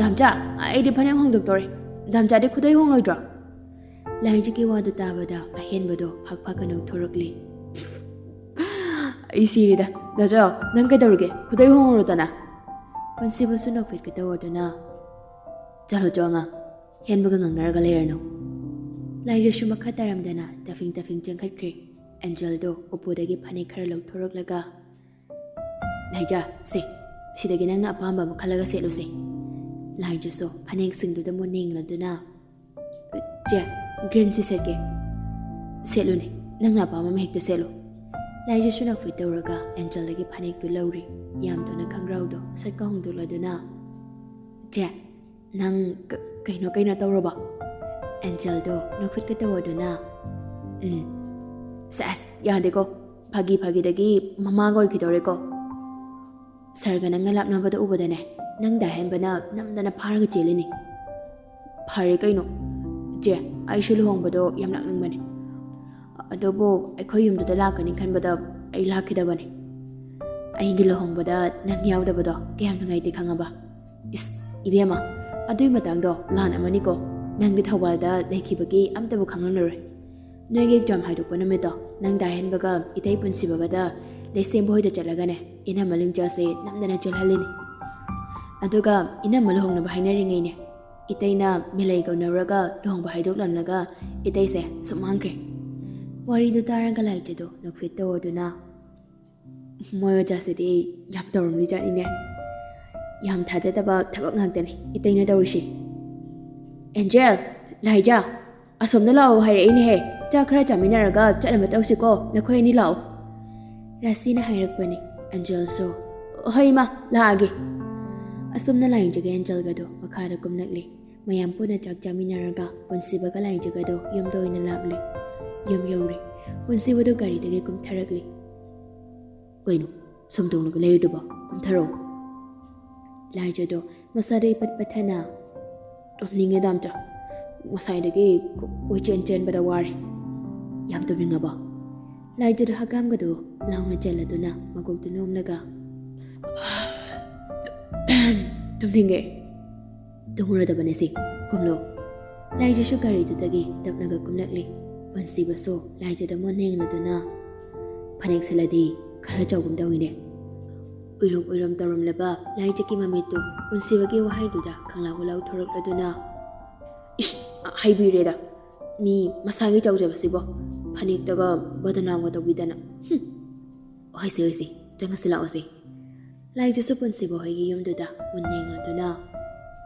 "ꯗꯥꯝꯆꯥ, ꯑꯩꯗꯤ ꯐꯅꯦꯛ ꯍꯣꯡꯗꯣꯛꯇꯣꯔꯦ꯫ ꯗꯥꯝꯆꯥꯗꯤ ꯈꯨꯗꯩ ꯍꯣꯡꯂꯣꯏꯗ꯭ꯔꯣ?" ꯂꯥꯏꯖꯒꯤ ꯋꯥꯗꯨ ꯇꯥꯕꯗ ꯑꯍꯦꯟꯕꯗꯣ ꯐꯛ ꯐꯛ ꯀꯅꯧꯊꯣꯔꯛꯂꯤ꯫ "ꯑꯩ ꯁꯤꯔꯦꯗ꯫ ꯗꯥꯆꯥ, ꯅꯪ ꯀꯩꯗꯧꯔꯒꯦ? ꯈꯨꯗꯩ ꯍꯣꯡꯉꯨꯔꯣꯗꯅ!" ꯄꯨꯟꯁꯤꯕꯁꯨ ꯅꯣꯛꯐꯦꯠꯀ ꯇꯧꯔꯗꯨꯅ, "ꯆꯠꯂꯣ ꯆꯣ ꯑꯉꯥꯡ, ꯍꯦꯟꯕꯒ ꯉꯥꯡꯅꯔꯒ ꯂꯩꯔꯅꯨ!" ꯂꯥꯏꯖꯁꯨ ꯃꯈꯥ ꯇꯥꯔꯝꯗꯅ ꯇꯐꯤꯡ ꯇꯐꯤꯡ ꯆꯦꯟꯈꯠꯈ꯭ꯔꯦ꯫ ꯑꯦꯟꯖꯦꯜꯗꯣ ꯎꯄꯨꯗꯒꯤ ꯐꯅꯦꯛ ꯈꯔ ꯂꯧꯊꯣꯔꯛꯂꯒ, "ꯂꯥꯏꯖ, ꯁꯦ, ꯁꯤꯗꯒꯤ ꯅꯪꯅ ꯑꯄꯥꯝꯕ ꯑꯃ ꯈꯜꯂꯒ ꯁꯦꯠꯂꯨꯁꯦ꯫" ꯂꯥꯏꯖꯁꯨ ꯐꯅꯦꯛꯁꯤꯡꯗꯨꯗ ꯃꯨꯟꯅ ꯌꯦꯡꯂꯗꯨꯅ, "ꯆꯦ, ꯒ꯭ꯔꯤꯟꯁꯤ ꯁꯦꯠꯀꯦ꯫" "ꯁꯦꯠꯂꯨꯅꯦ, ꯅꯪꯅ ꯑꯄꯥꯝꯕ ꯑꯃ ꯍꯦꯛꯇ ꯁꯦꯠꯂꯨ꯫" ꯂꯥꯏꯖꯁꯨ ꯅꯣꯛꯐꯦꯠ ꯇꯧꯔꯒ ꯑꯦꯟꯖꯦꯜꯗꯒꯤ ꯐꯅꯦꯛꯇꯨ ꯂꯧꯔꯤ꯫ ꯌꯥꯝꯗꯨꯅ ꯈꯪꯒ꯭ꯔꯥꯎꯗꯣ ꯁꯠꯀ ꯍꯣꯡꯗꯣꯛꯂꯗꯨꯅ, "ꯆꯦ, ꯅꯪ ꯀ-, ꯀꯩꯅꯣ, ꯀꯩꯅꯣ ꯇꯧꯔꯕꯣ?" ꯑꯦꯟꯖꯦꯜꯗꯣ ꯅꯣꯛꯐꯦꯠꯀ ꯇꯧꯔꯗꯨꯅ, "ꯎꯝ꯫ ꯁꯦꯁ, ꯌꯥꯗꯦꯀꯣ꯫ ꯐꯥꯒꯤ ꯐꯥꯒꯤꯗꯒꯤ ꯃꯃꯥꯒ ꯑꯣꯏꯈꯤꯗꯧꯔꯦꯀꯣ꯫ ꯁꯥꯔꯒ ꯅꯪꯒ ꯂꯥꯞꯅꯕꯗ ꯎꯕꯗꯅꯦ, ꯅꯪ ꯗꯥ ꯍꯦꯟꯕꯅ ꯅꯝꯗꯅ ꯐꯥꯔꯒ ꯆꯦꯜꯂꯤꯅꯤ꯫" "ꯐꯔꯦ ꯀꯩꯅꯣ꯫ ꯆꯦ, ꯑꯩꯁꯨ ꯂꯨꯍꯣꯡꯕꯗꯣ ꯌꯥꯝ ꯂꯥꯛꯅꯤꯡꯕꯅꯦ꯫ ꯑꯗꯨꯕꯨ ꯑꯩꯈꯣꯏ ꯌꯨꯝꯗꯨꯗ ꯂꯥꯛꯀꯅꯤ ꯈꯟꯕꯗ ꯑꯩ ꯂꯥꯛꯈꯤꯗꯕꯅꯦ꯫ ꯑꯩꯒꯤ ꯂꯨꯍꯣꯡꯕꯗ ꯅꯪ ꯌꯥꯎꯗꯕꯗꯣ ꯀꯌꯥꯝ ꯅꯨꯡꯉꯥꯏꯇꯦ ꯈꯪꯉꯕ?" "ꯏꯁ, ꯏꯕꯦꯝꯃ, ꯑꯗꯨꯏ ꯃꯇꯥꯡꯗꯣ ꯂꯥꯟ ꯑꯃꯅꯤꯀꯣ꯫ ꯅꯪꯗꯤ ꯊꯧꯕꯥꯜꯗ ꯂꯩꯈꯤꯕꯒꯤ ꯑꯝꯇꯕꯨ ꯈꯪꯂꯝꯂꯔꯣꯏ꯫ ꯅꯣꯏꯒꯤ ꯑꯦꯛꯖꯥꯝ ꯍꯥꯏꯗꯣꯛꯄ ꯅꯨꯃꯤꯠꯇꯣ ꯅꯪ ꯗꯥ ꯍꯦꯟꯕꯒ ꯏꯇꯩ ꯄꯨꯟꯁꯤꯕꯒꯗ ꯂꯩꯁꯦꯝꯕ ꯍꯣꯏꯗ ꯆꯠꯂꯒꯅꯦ, ꯏꯅꯝꯃ ꯂꯤꯡꯆꯦꯜꯁꯦ ꯅꯝꯗꯅ ꯆꯦꯜꯍꯜꯂꯤꯅꯤ꯫ ꯑꯗꯨꯒ ꯏꯅꯝꯃ ꯂꯨꯍꯣꯡꯅꯕ ꯍꯥꯏꯅꯔꯤꯉꯩꯅꯦ, ꯏꯇꯩꯅ ꯃꯤꯂꯩ ꯀꯧꯅꯔꯒ ꯂꯨꯍꯣꯡꯕ ꯍꯥꯏꯗꯣꯛꯂꯝꯂꯒ ꯏꯇꯩꯁꯦ ꯁꯨꯝ ꯃꯥꯡꯈ꯭ꯔꯦ꯫" ꯋꯥꯔꯤꯗꯨ ꯇꯥꯔꯒ ꯂꯥꯏꯖꯗꯣ ꯅꯣꯛꯐꯦꯠ ꯇꯧꯔꯗꯨꯅ, "ꯃꯣꯏ ꯑꯣꯖꯥꯁꯤꯗꯤ ꯌꯥꯝ ꯇꯧꯔꯝꯃꯤ ꯖꯥꯠꯅꯤꯅꯦ꯫ ꯌꯥꯝ ꯊꯥꯖꯗꯕ ꯊꯕꯛ ꯉꯥꯛꯇꯅꯤ ꯏꯇꯩꯅ ꯇꯧꯔꯤꯁꯤ꯫ ꯑꯦꯟꯖꯦꯜ, ꯂꯥꯏꯖ, ꯑꯁꯣꯝꯗ ꯂꯥꯛꯑꯣ ꯍꯥꯏꯔꯛꯏꯅꯦꯍꯦ꯫ ꯆꯥꯛ ꯈꯔ ꯆꯥꯃꯤꯟꯅꯔꯒ ꯆꯠꯅꯕ ꯇꯧꯁꯤꯀꯣ, ꯅꯈꯣꯏ ꯑꯅꯤ ꯂꯥꯛꯑꯣ꯫" ꯔꯥꯁꯤꯅ ꯍꯥꯏꯔꯛꯄꯅꯤ꯫ ꯑꯦꯟꯖꯦꯜꯁꯨ, "ꯍꯣꯏ ꯏꯃꯥ, ꯂꯥꯛꯑꯒꯦ꯫" ꯑꯁꯨꯝꯅ ꯂꯥꯏꯖꯒ ꯑꯦꯟꯖꯦꯜꯒꯗꯣ ꯃꯈꯥꯗ ꯀꯨꯝꯂꯛꯂꯤ꯫ ꯃꯌꯥꯝ ꯄꯨꯟꯅ ꯆꯥꯛ ꯆꯥꯃꯤꯟꯅꯔꯒ ꯄꯨꯟꯁꯤꯕꯒ ꯂꯥꯏꯖꯒꯗꯣ ꯌꯨꯝꯗ ꯑꯣꯏꯅ ꯂꯥꯛꯂꯤ꯫ ꯌꯨꯝ ꯌꯧꯔꯦ꯫ ꯄꯨꯟꯁꯤꯕꯗꯣ ꯒꯥꯔꯤꯗꯒꯤ ꯀꯨꯝꯊꯔꯛꯂꯤ꯫ "ꯀꯩꯅꯣ, ꯁꯨꯝ ꯇꯣꯡꯂꯒ ꯂꯩꯔꯤꯗꯨꯕꯣ? ꯀꯨꯝꯊꯔꯛꯑꯣ꯫" ꯂꯥꯏꯖꯗꯣ ꯃꯁꯥꯗ ꯏꯄꯠ ꯄꯠꯊꯅ, "ꯇꯨꯝꯅꯤꯡꯉꯦ ꯗꯥꯝꯆꯥ꯫ ꯉꯁꯥꯏꯗꯒꯤ ꯀꯣ-, ꯀꯣꯏꯆꯦꯟ ꯆꯦꯟꯕꯗ ꯋꯥꯔꯦ꯫" "ꯌꯥꯝ ꯇꯨꯝꯅꯤꯡꯉꯕꯣ?" ꯂꯥꯏꯖꯗ ꯍꯀꯥꯝꯒꯗꯨ ꯂꯥꯎꯅ ꯆꯜꯂꯗꯨꯅ ꯃꯀꯣꯛꯇꯨ ꯅꯣꯝꯂꯒ, "ꯇꯨꯝꯅꯤꯡꯉꯦ꯫ ꯇꯨꯝꯃꯨꯔꯗꯕꯅꯦ ꯁꯤ꯫ ꯀꯨꯝꯂꯣ꯫" ꯂꯥꯏꯖꯁꯨ ꯒꯥꯔꯤꯗꯨꯗꯒꯤ ꯇꯞꯅꯒ ꯀꯨꯝꯂꯛꯂꯤ꯫ ꯄꯨꯟꯁꯤꯕꯁꯨ ꯂꯥꯏꯖꯗ ꯃꯨꯟꯅ ꯌꯦꯡꯂꯗꯨꯅ, "ꯐꯅꯦꯛ ꯁꯦꯠꯂꯗꯤ ꯈꯔ ꯆꯥꯎꯒꯨꯝ ꯇꯧꯏꯅꯦ꯫" ꯎꯏꯔꯨꯝ ꯎꯏꯔꯨꯝ ꯇꯧꯔꯝꯂꯕ ꯂꯥꯏꯖꯒꯤ ꯃꯃꯤꯠꯇꯨ ꯄꯨꯟꯁꯤꯕꯒꯤ ꯋꯥꯍꯩꯗꯨꯗ ꯈꯪꯂꯥꯎ ꯈꯪꯂꯥꯎ ꯊꯣꯔꯛꯂꯗꯨꯅ, "ꯏꯁ, ꯍꯩꯕꯤꯔꯦꯗ꯫ ꯃꯤ ꯃꯁꯥꯒꯤ ꯆꯥꯎꯖꯕꯁꯤꯕꯣ ꯐꯅꯦꯛꯇꯒ ꯕꯗꯅꯥꯝꯒ ꯇꯧꯕꯤꯗꯅ꯫ ꯍꯨꯝ꯫ ꯑꯣꯏꯁꯦ, ꯑꯣꯏꯁꯦ, ꯆꯪꯉꯁꯤ ꯂꯥꯛꯑꯣꯁꯦ꯫" ꯂꯥꯏꯖꯁꯨ ꯄꯨꯟꯁꯤꯕ ꯍꯣꯏꯒꯤ ꯌꯨꯝꯗꯨꯗ ꯃꯨꯟꯅ ꯌꯦꯡꯂꯗꯨꯅ,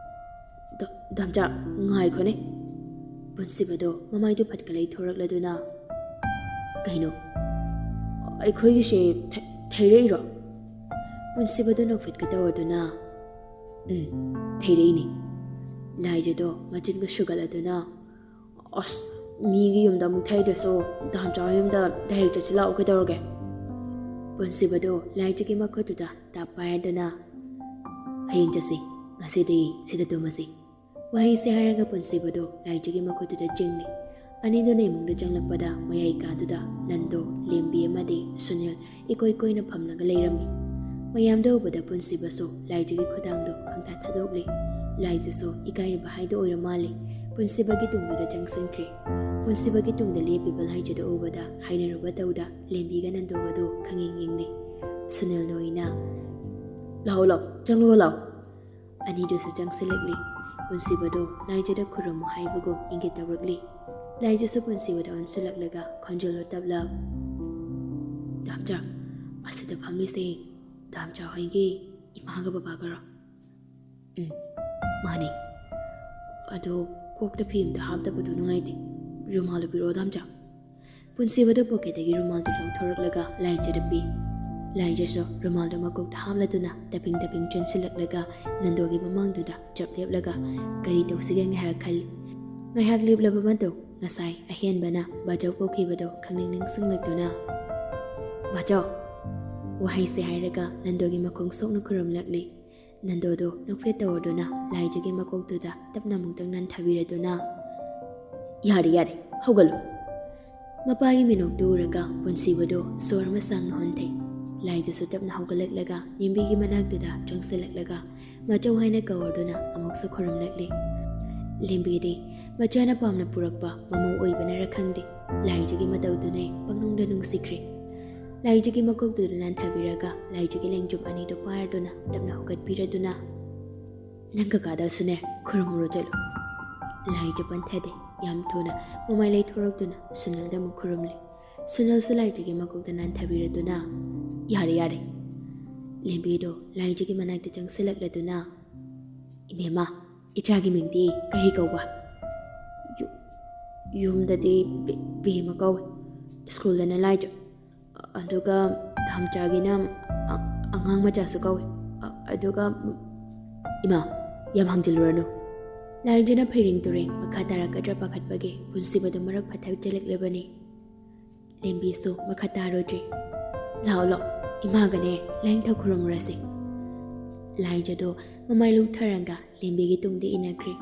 "ꯗ-, ꯗꯥꯝꯆꯥ, ꯉꯥꯏꯈꯣꯅꯦ꯫" ꯄꯨꯟꯁꯤꯕꯗꯣ ꯃꯃꯥꯏꯗꯨ ꯐꯠꯀ ꯂꯩꯊꯣꯔꯛꯂꯗꯨꯅ, "ꯀꯩꯅꯣ? ꯑꯩꯈꯣꯏꯒꯤꯁꯦ ꯊꯩ-, ꯊꯩꯔꯛꯏꯔꯣ?" ꯄꯨꯟꯁꯤꯕꯗꯨ ꯅꯣꯛꯐꯦꯠꯀ ꯇꯧꯔꯗꯨꯅ, "ꯎꯝ, ꯊꯩꯔꯛꯏꯅꯦ꯫" ꯂꯥꯏꯖꯗꯣ ꯃꯆꯤꯟꯒ ꯁꯨꯒꯠꯂꯗꯨꯅ, "ꯑꯁ, ꯃꯤꯒꯤ ꯌꯨꯝꯗ ꯑꯃꯨꯛ ꯊꯩꯗ꯭ꯔꯁꯨ ꯗꯥꯝꯆꯥ ꯌꯨꯝꯗ direct ꯆꯠꯁꯤ ꯂꯥꯛꯑꯣ, ꯀꯩꯗꯧꯔꯒꯦ?" ꯄꯨꯟꯁꯤꯕꯗꯣ ꯂꯥꯏꯖꯒꯤ ꯃꯈꯨꯠꯇꯨꯗ ꯇꯥꯞ ꯄꯥꯏꯔꯗꯨꯅ, "ꯍꯌꯦꯡ ꯆꯠꯁꯤ, ꯉꯁꯤꯗꯤ ꯁꯤꯗ ꯇꯨꯝꯃꯁꯤ꯫" ꯋꯥꯍꯩꯁꯦ ꯍꯥꯏꯔꯒ ꯄꯨꯟꯁꯤꯕꯗꯣ ꯂꯥꯏꯖꯒꯤ ꯃꯈꯨꯠꯇꯨꯗ ꯆꯤꯡꯂꯤ꯫ ꯑꯅꯤꯗꯨꯅ ꯏꯃꯨꯡꯗ ꯆꯪꯂꯛꯄꯗ ꯃꯌꯥꯏ ꯀꯥꯗꯨꯗ ꯅꯟꯗꯣ, ꯂꯦꯝꯕꯤ ꯑꯃꯗꯤ ꯁꯨꯅꯤꯜ ꯏꯀꯣꯏ ꯀꯣꯏꯅ ꯐꯝꯂꯒ ꯂꯩꯔꯝꯃꯤ꯫ ꯃꯌꯥꯝꯗ ꯎꯕꯗ ꯄꯨꯟꯁꯤꯕꯁꯨ ꯂꯥꯏꯖꯒꯤ ꯈꯨꯗꯥꯡꯗꯣ ꯈꯪꯊꯥ ꯊꯥꯗꯣꯛꯂꯤ꯫ ꯂꯥꯏꯖꯁꯨ ꯏꯀꯥꯏꯔꯤꯕ ꯍꯥꯏꯗꯨ ꯑꯣꯏꯔ ꯃꯥꯜꯂꯤ꯫ ꯄꯨꯟꯁꯤꯕꯒꯤ ꯇꯨꯡꯗꯨꯗ ꯆꯪꯁꯤꯟꯈ꯭ꯔꯦ꯫ ꯄꯨꯟꯁꯤꯕꯒꯤ ꯇꯨꯡꯗ ꯂꯦꯞꯄꯤꯕ ꯂꯥꯏꯖꯗꯨ ꯎꯕꯗ ꯍꯥꯏꯅꯔꯨꯕ ꯇꯧꯗ ꯂꯦꯝꯕꯤꯒ ꯅꯟꯗꯣꯒꯗꯨ ꯈꯪꯌꯦꯡ ꯌꯦꯡꯂꯤ꯫ ꯁꯨꯅꯤꯜꯅ ꯑꯣꯏꯅ, "ꯂꯥꯛꯑꯣ, ꯂꯥꯛꯑꯣ, ꯆꯪꯂꯛꯑꯣ, ꯂꯥꯛꯑꯣ꯫" ꯑꯅꯤꯗꯨꯁꯨ ꯆꯪꯁꯤꯜꯂꯛꯂꯤ꯫ ꯄꯨꯟꯁꯤꯕꯗꯨ ꯂꯥꯏꯖꯗ ꯈꯨꯔꯨꯝꯃꯨ ꯍꯥꯏꯕꯒꯨꯝ ꯏꯪꯒꯤꯠ ꯇꯧꯔꯛꯂꯤ꯫ ꯂꯥꯏꯖꯁꯨ ꯄꯨꯟꯁꯤꯕꯗ ꯑꯣꯟꯁꯤꯜꯂꯛꯂꯒ ꯈꯣꯟꯖꯦꯜꯗꯣ ꯇꯞꯂꯞ, "ꯗꯥꯝꯆꯥ, ꯑꯁꯤꯗ ꯐꯝꯂꯤꯁꯦ ꯗꯥꯝꯆꯥ ꯍꯣꯏꯒꯤ ꯏꯃꯥꯒ ꯕꯕꯥꯒꯔꯣ?" "ꯎꯝ, ꯃꯥꯅꯤ꯫ ꯑꯗꯣ ꯀꯣꯛꯇ ꯐꯤ ꯑꯝꯇ ꯍꯥꯞꯇꯕꯗꯣ ꯅꯨꯡꯉꯥꯏꯇꯦ꯫ ꯔꯨꯃꯥꯜꯗꯣ ꯄꯤꯔꯛꯑꯣ, ꯗꯥꯝꯆꯥ꯫" ꯄꯨꯟꯁꯤꯕꯗꯨ ꯄꯣꯀꯦꯠꯇꯒꯤ ꯔꯨꯃꯥꯜꯗꯨ ꯂꯧꯊꯣꯔꯛꯂꯒ ꯂꯥꯏꯖꯗ ꯄꯤ꯫ ꯂꯥꯏꯖꯁꯨ ꯔꯨꯃꯥꯜꯗꯨ ꯃꯀꯣꯛꯇ ꯍꯥꯞꯂꯗꯨꯅ ꯇꯞꯄꯤꯡ ꯇꯞꯄꯤꯡ ꯆꯦꯟꯁꯤꯜꯂꯛꯂꯒ ꯅꯟꯗꯣꯒꯤ ꯃꯃꯥꯡꯗꯨꯗ ꯆꯞ ꯂꯦꯞꯂꯒ ꯀꯔꯤ ꯇꯧꯁꯤꯒꯦ ꯉꯥꯏꯍꯥꯛ ꯈꯜꯂꯤ꯫ ꯉꯥꯏꯍꯥꯛ ꯂꯦꯞꯂꯕ ꯃꯇꯨꯡ ꯉꯁꯥꯏ ꯑꯍꯦꯟꯕꯅ ꯕꯥꯆꯧ ꯀꯧꯈꯤꯕꯗꯨ ꯈꯪꯅꯤꯡ ꯅꯤꯡꯁꯤꯡꯂꯛꯇꯨꯅ, "ꯕꯥꯆꯧ!" ꯋꯥꯍꯩꯁꯦ ꯍꯥꯏꯔꯒ ꯅꯟꯗꯣꯒꯤ ꯃꯈꯣꯡ ꯁꯣꯛꯅ ꯈꯨꯔꯨꯝꯂꯛꯂꯤ꯫ ꯅꯟꯗꯣꯗꯣ ꯅꯣꯛꯐꯦꯠ ꯇꯧꯔꯗꯨꯅ ꯂꯥꯏꯖꯒꯤ ꯃꯀꯣꯛꯇꯨꯗ ꯇꯞꯅ ꯑꯃꯨꯛꯇꯪ ꯅꯟꯊꯕꯤꯔꯗꯨꯅ, "ꯌꯥꯔꯦ, ꯌꯥꯔꯦ, ꯍꯧꯒꯠꯂꯨ꯫" ꯃꯄꯥꯒꯤ ꯃꯤꯅꯣꯛꯇꯨ ꯎꯔꯒ ꯄꯨꯟꯁꯤꯕꯗꯨ ꯁꯣꯔ ꯑꯃ ꯁꯥꯡꯅ ꯍꯣꯟꯊꯩ꯫ ꯂꯥꯏꯖꯁꯨ ꯇꯞꯅ ꯍꯧꯒꯠꯂꯛꯂꯒ ꯂꯦꯝꯕꯤꯒꯤ ꯃꯅꯥꯛꯇꯨꯗ ꯆꯪꯁꯤꯜꯂꯛꯂꯒ ꯃꯆꯧ ꯍꯥꯏꯅ ꯀꯧꯔꯗꯨꯅ ꯑꯃꯨꯛꯁꯨ ꯈꯨꯔꯨꯝꯂꯛꯂꯤ꯫ ꯂꯦꯝꯕꯤꯗꯤ ꯃꯆꯥꯅ ꯄꯥꯝꯅ ꯄꯨꯔꯛꯄ ꯃꯃꯧ ꯑꯣꯏꯕꯅꯔ ꯈꯪꯗꯦ, ꯂꯥꯏꯖꯒꯤ ꯃꯇꯧꯗꯨꯅ ꯄꯪꯅꯨꯡꯗ ꯅꯨꯡꯁꯤꯈ꯭ꯔꯦ꯫ ꯂꯥꯏꯖꯒꯤ ꯃꯀꯣꯛꯇꯨꯗ ꯅꯥꯟꯊꯕꯤꯔꯒ ꯂꯥꯏꯖꯒꯤ ꯂꯦꯡꯖꯨꯝ ꯑꯅꯤꯗꯨ ꯄꯥꯏꯔꯗꯨꯅ ꯇꯞꯅ ꯍꯧꯒꯠꯄꯤꯔꯗꯨꯅ, "ꯅꯪ ꯀꯀꯥꯗꯁꯨꯅꯦ ꯈꯨꯔꯨꯝꯃꯨꯔꯣ ꯆꯠꯂꯨ꯫" ꯂꯥꯏꯖ ꯄꯟꯊꯗꯦ꯫ ꯌꯥꯝ ꯊꯨꯅ ꯃꯃꯥꯏ ꯂꯩꯊꯣꯔꯛꯇꯨꯅ ꯁꯨꯅꯜꯗ ꯑꯃꯨꯛ ꯈꯨꯔꯨꯝꯂꯦ꯫ ꯁꯨꯅꯜꯁꯨ ꯂꯥꯏꯖꯒꯤ ꯃꯀꯣꯛꯇ ꯅꯥꯟꯊꯕꯤꯔꯗꯨꯅ, "ꯌꯥꯔꯦ, ꯌꯥꯔꯦ꯫" ꯂꯦꯝꯕꯤꯗꯣ ꯂꯥꯏꯖꯒꯤ ꯃꯅꯥꯛꯇ ꯆꯪꯁꯤꯜꯂꯛꯂꯗꯨꯅ, "ꯏꯕꯦꯝꯃ, ꯏꯆꯥꯒꯤ ꯃꯤꯡꯗꯤ ꯀꯔꯤ ꯀꯧꯕ?" "ꯌꯨ-, ꯌꯨꯝꯗꯗꯤ ꯕꯦ-, ꯕꯦꯝꯃ ꯀꯧꯏ, ꯁ꯭ꯀꯨꯜꯗꯅ ꯂꯥꯏꯖ, ꯑꯗꯨꯒ ꯇꯥꯝꯆꯥꯒꯤꯅ ꯑ-, ꯑꯉꯥꯡ ꯃꯆꯥꯁꯨ ꯀꯧꯏ꯫ ꯑ-, ꯑꯗꯨꯒ, ꯏꯃꯥ, ꯌꯥꯝ ꯍꯪꯖꯤꯜꯂꯨꯔꯅꯨ꯫" ꯂꯥꯏꯖꯅ ꯐꯩꯔꯦꯡ ꯇꯨꯔꯦꯡ ꯃꯈꯥ ꯇꯥꯔꯛꯀꯗ꯭ꯔꯥ ꯄꯥꯈꯠꯄꯒꯤ ꯄꯨꯟꯁꯤꯕꯗꯨ ꯃꯔꯛ ꯐꯠꯊ ꯆꯦꯜꯂꯛꯂꯕꯅꯤ꯫ ꯂꯦꯝꯕꯤꯁꯨ ꯃꯈꯥ ꯇꯥꯔꯨꯗ꯭ꯔꯤ꯫ "ꯂꯥꯛꯑꯣ, ꯂꯥꯛꯑꯣ, ꯏꯃꯥꯒꯅꯦ ꯂꯥꯏꯅꯤꯡꯊꯧ ꯈꯨꯔꯨꯝꯃꯨꯔꯁꯤ꯫" ꯂꯥꯏꯖꯗꯣ ꯃꯃꯥꯏ ꯂꯨꯛꯊꯔꯒ ꯂꯦꯝꯕꯤꯒꯤ ꯇꯨꯡꯗ ꯏꯟꯅꯈ꯭ꯔꯦ꯫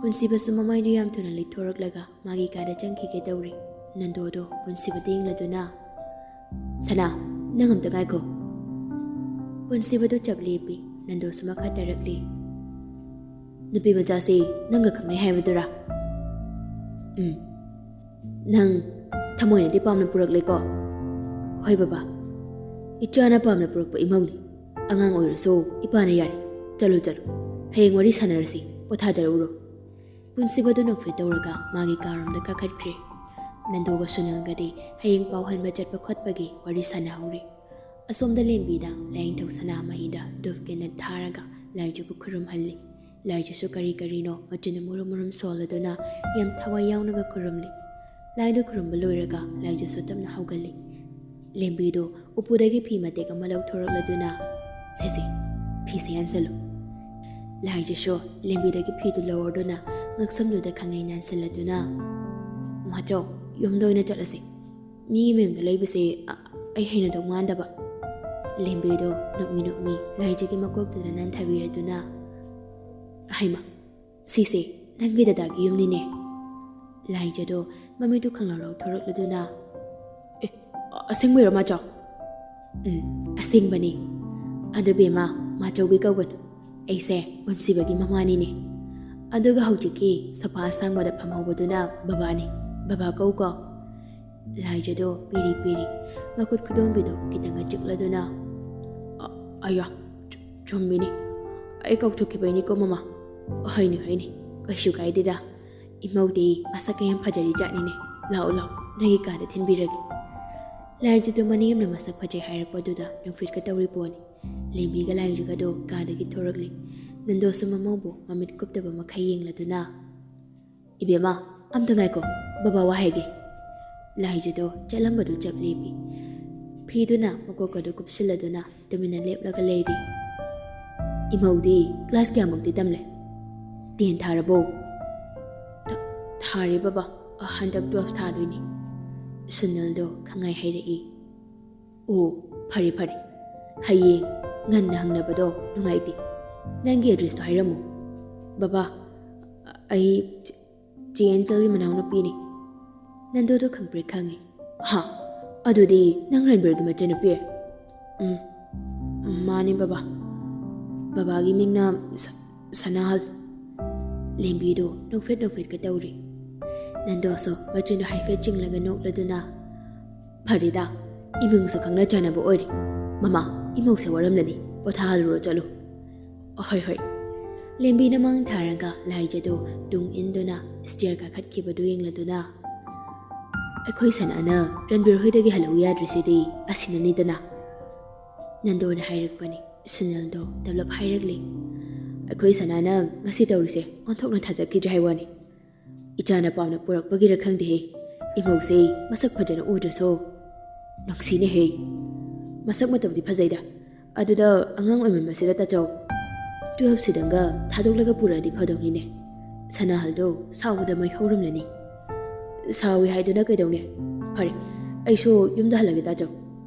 ꯄꯨꯟꯁꯤꯕꯁꯨ ꯃꯃꯥꯏꯗꯨ ꯌꯥꯝ ꯊꯨꯅ ꯂꯤꯊꯣꯔꯛꯂꯒ ꯃꯥꯒꯤ ꯀꯥꯗ ꯆꯪꯈꯤꯒꯦ ꯇꯧꯔꯤ꯫ ꯅꯟꯗꯣꯗꯣ ꯄꯨꯟꯁꯤꯕꯗ ꯌꯦꯡꯂꯗꯨꯅ, "ꯁꯅꯥ, ꯅꯪ ꯑꯝꯇ ꯉꯥꯏꯈꯣ꯫" ꯄꯨꯟꯁꯤꯕꯗꯨ ꯆꯞ ꯂꯦꯞꯄꯤ꯫ ꯅꯟꯗꯣꯁꯨ ꯃꯈꯥ ꯇꯥꯔꯛꯂꯤ꯫ "ꯅꯨꯄꯤ ꯃꯆꯥꯁꯤ ꯅꯪꯒ ꯈꯪꯅꯩ ꯍꯥꯏꯕꯗꯨꯔꯥ?" "ꯎꯝ꯫ ꯅꯪ ꯊꯃꯣꯏꯅꯗꯤ ꯄꯥꯝꯅ ꯄꯨꯔꯛꯂꯦꯀꯣ?" "ꯍꯣꯏ ꯕꯕꯥ, ꯏꯆꯥꯅ ꯄꯥꯝꯅ ꯄꯨꯔꯛꯄ ꯏꯃꯧꯅꯤ꯫ ꯑꯉꯥꯡ ꯑꯣꯏꯔꯁꯨ ꯏꯄꯥꯅ ꯌꯥꯔꯦ꯫ ꯆꯠꯂꯨ, ꯆꯠꯂꯨ꯫ ꯍꯌꯦꯡ ꯋꯥꯔꯤ ꯁꯥꯟꯅꯔꯁꯤ꯫ ꯄꯣꯊꯥꯖꯔꯛꯎꯔꯣ꯫" ꯄꯨꯟꯁꯤꯕꯗꯨ ꯅꯣꯛꯐꯦꯠ ꯇꯧꯔꯒ ꯃꯥꯒꯤ ꯀꯥꯔꯣꯝꯗ ꯀꯥꯈꯠꯈ꯭ꯔꯦ꯫ ꯅꯟꯗꯣꯒ ꯁꯨꯅꯜꯒꯗꯤ ꯍꯌꯦꯡ ꯄꯥꯎ ꯍꯟꯕ ꯆꯠꯄ ꯈꯣꯠꯄꯒꯤ ꯋꯥꯔꯤ ꯁꯥꯟꯅꯍꯧꯔꯤ꯫ ꯑꯁꯣꯝꯗ ꯂꯦꯝꯕꯤꯗ ꯂꯥꯏꯅꯤꯡꯊꯧ ꯁꯅꯥꯃꯍꯤꯗ ꯙꯨꯞ ꯀꯦꯟꯗꯜ ꯊꯥꯔꯒ ꯂꯥꯏꯖꯕꯨ ꯈꯨꯔꯨꯝꯍꯜꯂꯤ꯫ ꯂꯥꯏꯖꯁꯨ ꯀꯔꯤ ꯀꯔꯤꯅꯣ ꯃꯆꯤꯟꯅ ꯃꯨꯔꯨꯝ ꯃꯨꯔꯨꯝ ꯁꯣꯜꯂꯗꯨꯅ ꯌꯥꯝ ꯊꯋꯥꯏ ꯌꯥꯎꯅꯒ ꯈꯨꯔꯨꯝꯂꯤ꯫ ꯂꯥꯏꯗꯨ ꯈꯨꯔꯨꯝꯕ ꯂꯣꯏꯔꯒ ꯂꯥꯏꯖꯁꯨ ꯇꯞꯅ ꯍꯧꯒꯠꯂꯤ꯫ ꯂꯦꯝꯕꯤꯗꯨ ꯎꯄꯨꯗꯒꯤ ꯐꯤ ꯃꯇꯦꯛ ꯑꯃ ꯂꯧꯊꯣꯔꯛꯂꯗꯨꯅ, "ꯁꯦ, ꯁꯦ, ꯐꯤꯁꯦ ꯌꯥꯟꯁꯜꯂꯨ꯫" ꯂꯥꯏꯖꯁꯨ ꯂꯦꯝꯕꯤꯗꯒꯤ ꯐꯤꯗꯨ ꯂꯧꯔꯗꯨꯅ ꯉꯛꯁꯝꯗꯨꯗ ꯈꯪꯉꯩ ꯅꯥꯟꯁꯤꯜꯂꯗꯨꯅ, "ꯃꯥꯆꯧ, ꯌꯨꯝꯗ ꯑꯣꯏꯅ ꯆꯠꯂꯁꯤ꯫ ꯃꯤꯒꯤ ꯃꯌꯨꯝꯗ ꯂꯩꯕꯁꯦ ꯑ-, ꯑꯩ ꯍꯩꯅꯗꯧ ꯃꯥꯟꯗꯕ꯫" ꯂꯦꯝꯕꯤꯗꯣ ꯅꯣꯛꯃꯤ ꯅꯣꯛꯃꯤ ꯂꯥꯏꯖꯒꯤ ꯃꯀꯣꯛꯇꯨꯗ ꯅꯥꯟꯊꯕꯤꯔꯗꯨꯅ, "ꯍꯩꯃꯥ, ꯁꯤꯁꯦ ꯅꯪꯒꯤ ꯗꯗꯥꯒꯤ ꯌꯨꯝꯅꯤꯅꯦ꯫ ꯂꯥꯏꯖꯗꯣ ꯃꯃꯤꯠꯇꯨ ꯈꯪꯂꯥꯎ ꯂꯥꯎꯊꯣꯔꯛꯂꯗꯨꯅ, "ꯑꯦ, ꯑꯁꯦꯡꯕꯩꯔꯣ ꯃꯥꯆꯧ?" "ꯎꯝ, ꯑꯁꯦꯡꯕꯅꯤ꯫ ꯑꯗꯨ ꯕꯦꯝꯃ, ꯃꯥꯆꯧꯕꯤ ꯀꯧꯒꯅꯨ꯫ ꯑꯩꯁꯦ ꯃꯨꯟꯁꯤꯕꯒꯤ ꯃꯃꯥꯅꯤꯅꯦ꯫ ꯑꯗꯨꯒ ꯍꯧꯖꯤꯛꯀꯤ ꯁꯣꯐꯥ ꯑꯁꯥꯡꯕꯗ ꯐꯝꯍꯧꯕꯗꯨꯅ ꯕꯕꯥꯅꯤ꯫ ꯕꯕꯥ ꯀꯧꯀꯣ꯫" ꯂꯥꯏꯖꯗꯣ ꯄꯤꯔꯤ ꯄꯤꯔꯤ ꯃꯈꯨꯠ ꯈꯨꯗꯣꯝꯕꯤꯗꯣ ꯈꯤꯇꯪꯒ ꯆꯤꯛꯂꯗꯨꯅ, "ꯑ-, ꯑꯌꯥ, ꯆꯨ-, ꯆꯨꯝꯃꯤꯅꯤ꯫ ꯑꯩ ꯀꯥꯎꯊꯣꯛꯈꯤꯕꯩꯅꯤꯀꯣ ꯃꯃꯥ꯫ ꯍꯣꯏꯅꯦ, ꯍꯣꯏꯅꯦ, ꯀꯩꯁꯨ ꯀꯥꯏꯗꯦꯗ꯫ ꯏꯃꯧꯗꯤ ꯃꯁꯛꯀ ꯌꯥꯝ ꯐꯖꯔꯤ ꯖꯥꯠꯅꯤꯅꯦ꯫ ꯂꯥꯛꯑꯣ, ꯂꯥꯛꯑꯣ, ꯅꯪꯒꯤ ꯀꯥꯗ ꯊꯤꯟꯕꯤꯔꯒꯦ꯫" ꯂꯥꯏꯖꯗꯣ ꯃꯅꯦꯝꯅ ꯃꯁꯛ ꯐꯖꯩ ꯍꯥꯏꯔꯛꯄꯗꯨꯗ ꯅꯣꯛꯐꯦꯠꯀ ꯇꯧꯔꯤ ꯄꯣꯠꯅꯤ꯫ ꯂꯦꯝꯕꯤꯒ ꯂꯥꯏꯖꯒꯗꯣ ꯀꯥꯗꯒꯤ ꯊꯣꯔꯛꯂꯤ꯫ ꯅꯟꯗꯣꯁꯨ ꯃꯃꯧꯕꯨ ꯃꯃꯤꯠ ꯀꯨꯞꯇꯕ ꯃꯈꯩ ꯌꯦꯡꯂꯗꯨꯅ, "ꯏꯕꯦꯝꯃ, ꯑꯝꯇ ꯉꯥꯏꯀꯣ, ꯕꯕꯥ ꯋꯥ ꯍꯥꯏꯒꯦ꯫" ꯂꯥꯏꯖꯗꯣ ꯆꯠꯂꯝꯕꯗꯨ ꯆꯞ ꯂꯦꯞꯄꯤ꯫ ꯐꯤꯗꯨꯅ ꯃꯀꯣꯛꯀꯗꯨ ꯀꯨꯞꯁꯤꯜꯂꯗꯨꯅ ꯇꯨꯃꯤꯟꯅ ꯂꯦꯞꯂꯒ ꯂꯩꯔꯤ꯫ "ꯏꯃꯧꯗꯤ ꯀ꯭ꯂꯥꯁ ꯀꯌꯥꯃꯨꯛꯇꯤ ꯇꯝꯂꯦ? ꯇꯦꯟ ꯊꯥꯔꯕꯣ?" "ꯊ-, ꯊꯥꯔꯦ ꯕꯕꯥ, ꯍꯟꯗꯛ ꯇꯨꯋꯦꯜꯐ ꯊꯥꯗꯣꯏꯅꯤ꯫" ꯁꯨꯅꯤꯜꯗꯣ ꯈꯪꯉꯥꯏ ꯍꯩꯔꯛꯏ꯫ "ꯑꯣ, ꯐꯔꯦ ꯐꯔꯦ꯫ ꯍꯌꯦꯡ ꯉꯟꯅ ꯍꯪꯅꯕꯗꯣ ꯅꯨꯡꯉꯥꯏꯇꯦ꯫ ꯅꯪꯒꯤ ꯑꯦꯗ꯭ꯔꯦꯁꯇꯣ ꯍꯥꯏꯔꯝꯃꯨ꯫" "ꯕꯕꯥ, ꯑꯩ ꯆꯦ-, ꯆꯦ ꯑꯦꯟꯇꯜꯒꯤ ꯃꯅꯥꯎꯅꯨꯄꯤꯅꯤ꯫" ꯅꯟꯗꯣꯗꯣ ꯈꯪꯄ꯭ꯔꯦꯛ ꯈꯪꯉꯤ꯫ "ꯍꯥ? ꯑꯗꯨꯗꯤ ꯅꯪ ꯔꯟꯕꯤꯔꯒꯤ ꯃꯆꯟꯅꯨꯄꯤ?" "ꯎꯝ, ꯃꯥꯅꯤ ꯕꯕꯥ꯫ ꯕꯕꯥꯒꯤ ꯃꯤꯡꯅ ꯁ-, ꯁꯅꯥꯍꯜ꯫" ꯂꯦꯝꯕꯤꯗꯣ ꯅꯣꯛꯐꯦꯠ ꯅꯣꯛꯐꯦꯠꯀ ꯇꯧꯔꯤ꯫ ꯅꯟꯗꯣꯁꯨ ꯃꯆꯤꯟꯗꯣ ꯍꯥꯏꯐꯦꯠ ꯆꯤꯡꯂꯒ ꯅꯣꯛꯂꯗꯨꯅ, "ꯐꯔꯦꯗ, ꯏꯃꯨꯡꯁꯨ ꯈꯪꯅ ꯆꯥꯟꯅꯕ ꯑꯣꯏꯔꯦ꯫ ꯃꯃꯥ, ꯏꯃꯧꯁꯦ ꯋꯥꯔꯝꯂꯅꯤ, ꯄꯣꯊꯥꯍꯜꯂꯨꯔꯣ ꯆꯠꯂꯨ꯫" "ꯍꯣꯏ, ꯍꯣꯏ꯫" ꯂꯦꯝꯕꯤꯅ ꯃꯥꯡ ꯊꯥꯔꯒ ꯂꯥꯏꯖꯗꯣ ꯇꯨꯡ ꯏꯟꯗꯨꯅ ꯁ꯭ꯇꯤꯌꯔ ꯀꯥꯈꯠꯈꯤꯕꯗꯨ ꯌꯦꯡꯂꯗꯨꯅ, "ꯑꯩꯈꯣꯏ ꯁꯅꯥꯅ ꯔꯟꯕꯤꯔ ꯍꯣꯏꯗꯒꯤ ꯍꯜꯂꯛꯎ ꯌꯥꯗ꯭ꯔꯤꯁꯤꯗꯤ ꯑꯁꯤꯅꯅꯤꯗꯅ꯫" ꯅꯟꯗꯣꯅ ꯍꯥꯏꯔꯛꯄꯅꯤ꯫ ꯁꯨꯅꯤꯜꯗꯣ ꯇꯞꯂꯞ ꯍꯥꯏꯔꯛꯂꯤ꯫ "ꯑꯩꯈꯣꯏ ꯁꯅꯥꯅ ꯉꯁꯤ ꯇꯧꯔꯤꯁꯦ ꯑꯣꯟꯊꯣꯛꯅ ꯊꯥꯖꯈꯤꯗ꯭ꯔꯦ ꯍꯥꯏ ꯋꯥꯅꯤ꯫ ꯏꯆꯥꯅ ꯄꯥꯎꯅ ꯄꯨꯔꯛꯄꯒꯤꯔ ꯈꯪꯗꯦꯍꯦ, ꯏꯃꯧꯁꯦ ꯃꯁꯛ ꯐꯖꯅ ꯎꯗ꯭ꯔꯁꯨ ꯅꯨꯡꯁꯤꯅꯦꯍꯦ꯫ ꯃꯁꯛ ꯃꯇꯧꯗꯤ ꯐꯖꯩꯗ, ꯑꯗꯨꯗ ꯑꯉꯥꯡ ꯑꯣꯏꯃꯟꯕꯁꯤꯗ ꯇꯥꯆꯧ, ꯇꯨꯌꯦꯜꯐꯁꯤꯗꯪꯒ ꯊꯥꯗꯣꯛꯂꯒ ꯄꯨꯔꯛꯑꯗꯤ ꯐꯗꯧꯅꯤꯅꯦ꯫ ꯁꯅꯥꯍꯜꯗꯣ ꯁꯥꯎꯕꯗ ꯃꯩ ꯍꯧꯔꯝꯂꯅꯤ꯫" "ꯁꯥꯎꯏ ꯍꯥꯏꯗꯨꯅ ꯀꯩꯗꯧꯅꯤ? ꯐꯔꯦ, ꯑꯩꯁꯨ ꯌꯨꯝꯗ ꯍꯜꯂꯒꯦ ꯇꯥꯆꯧ꯫"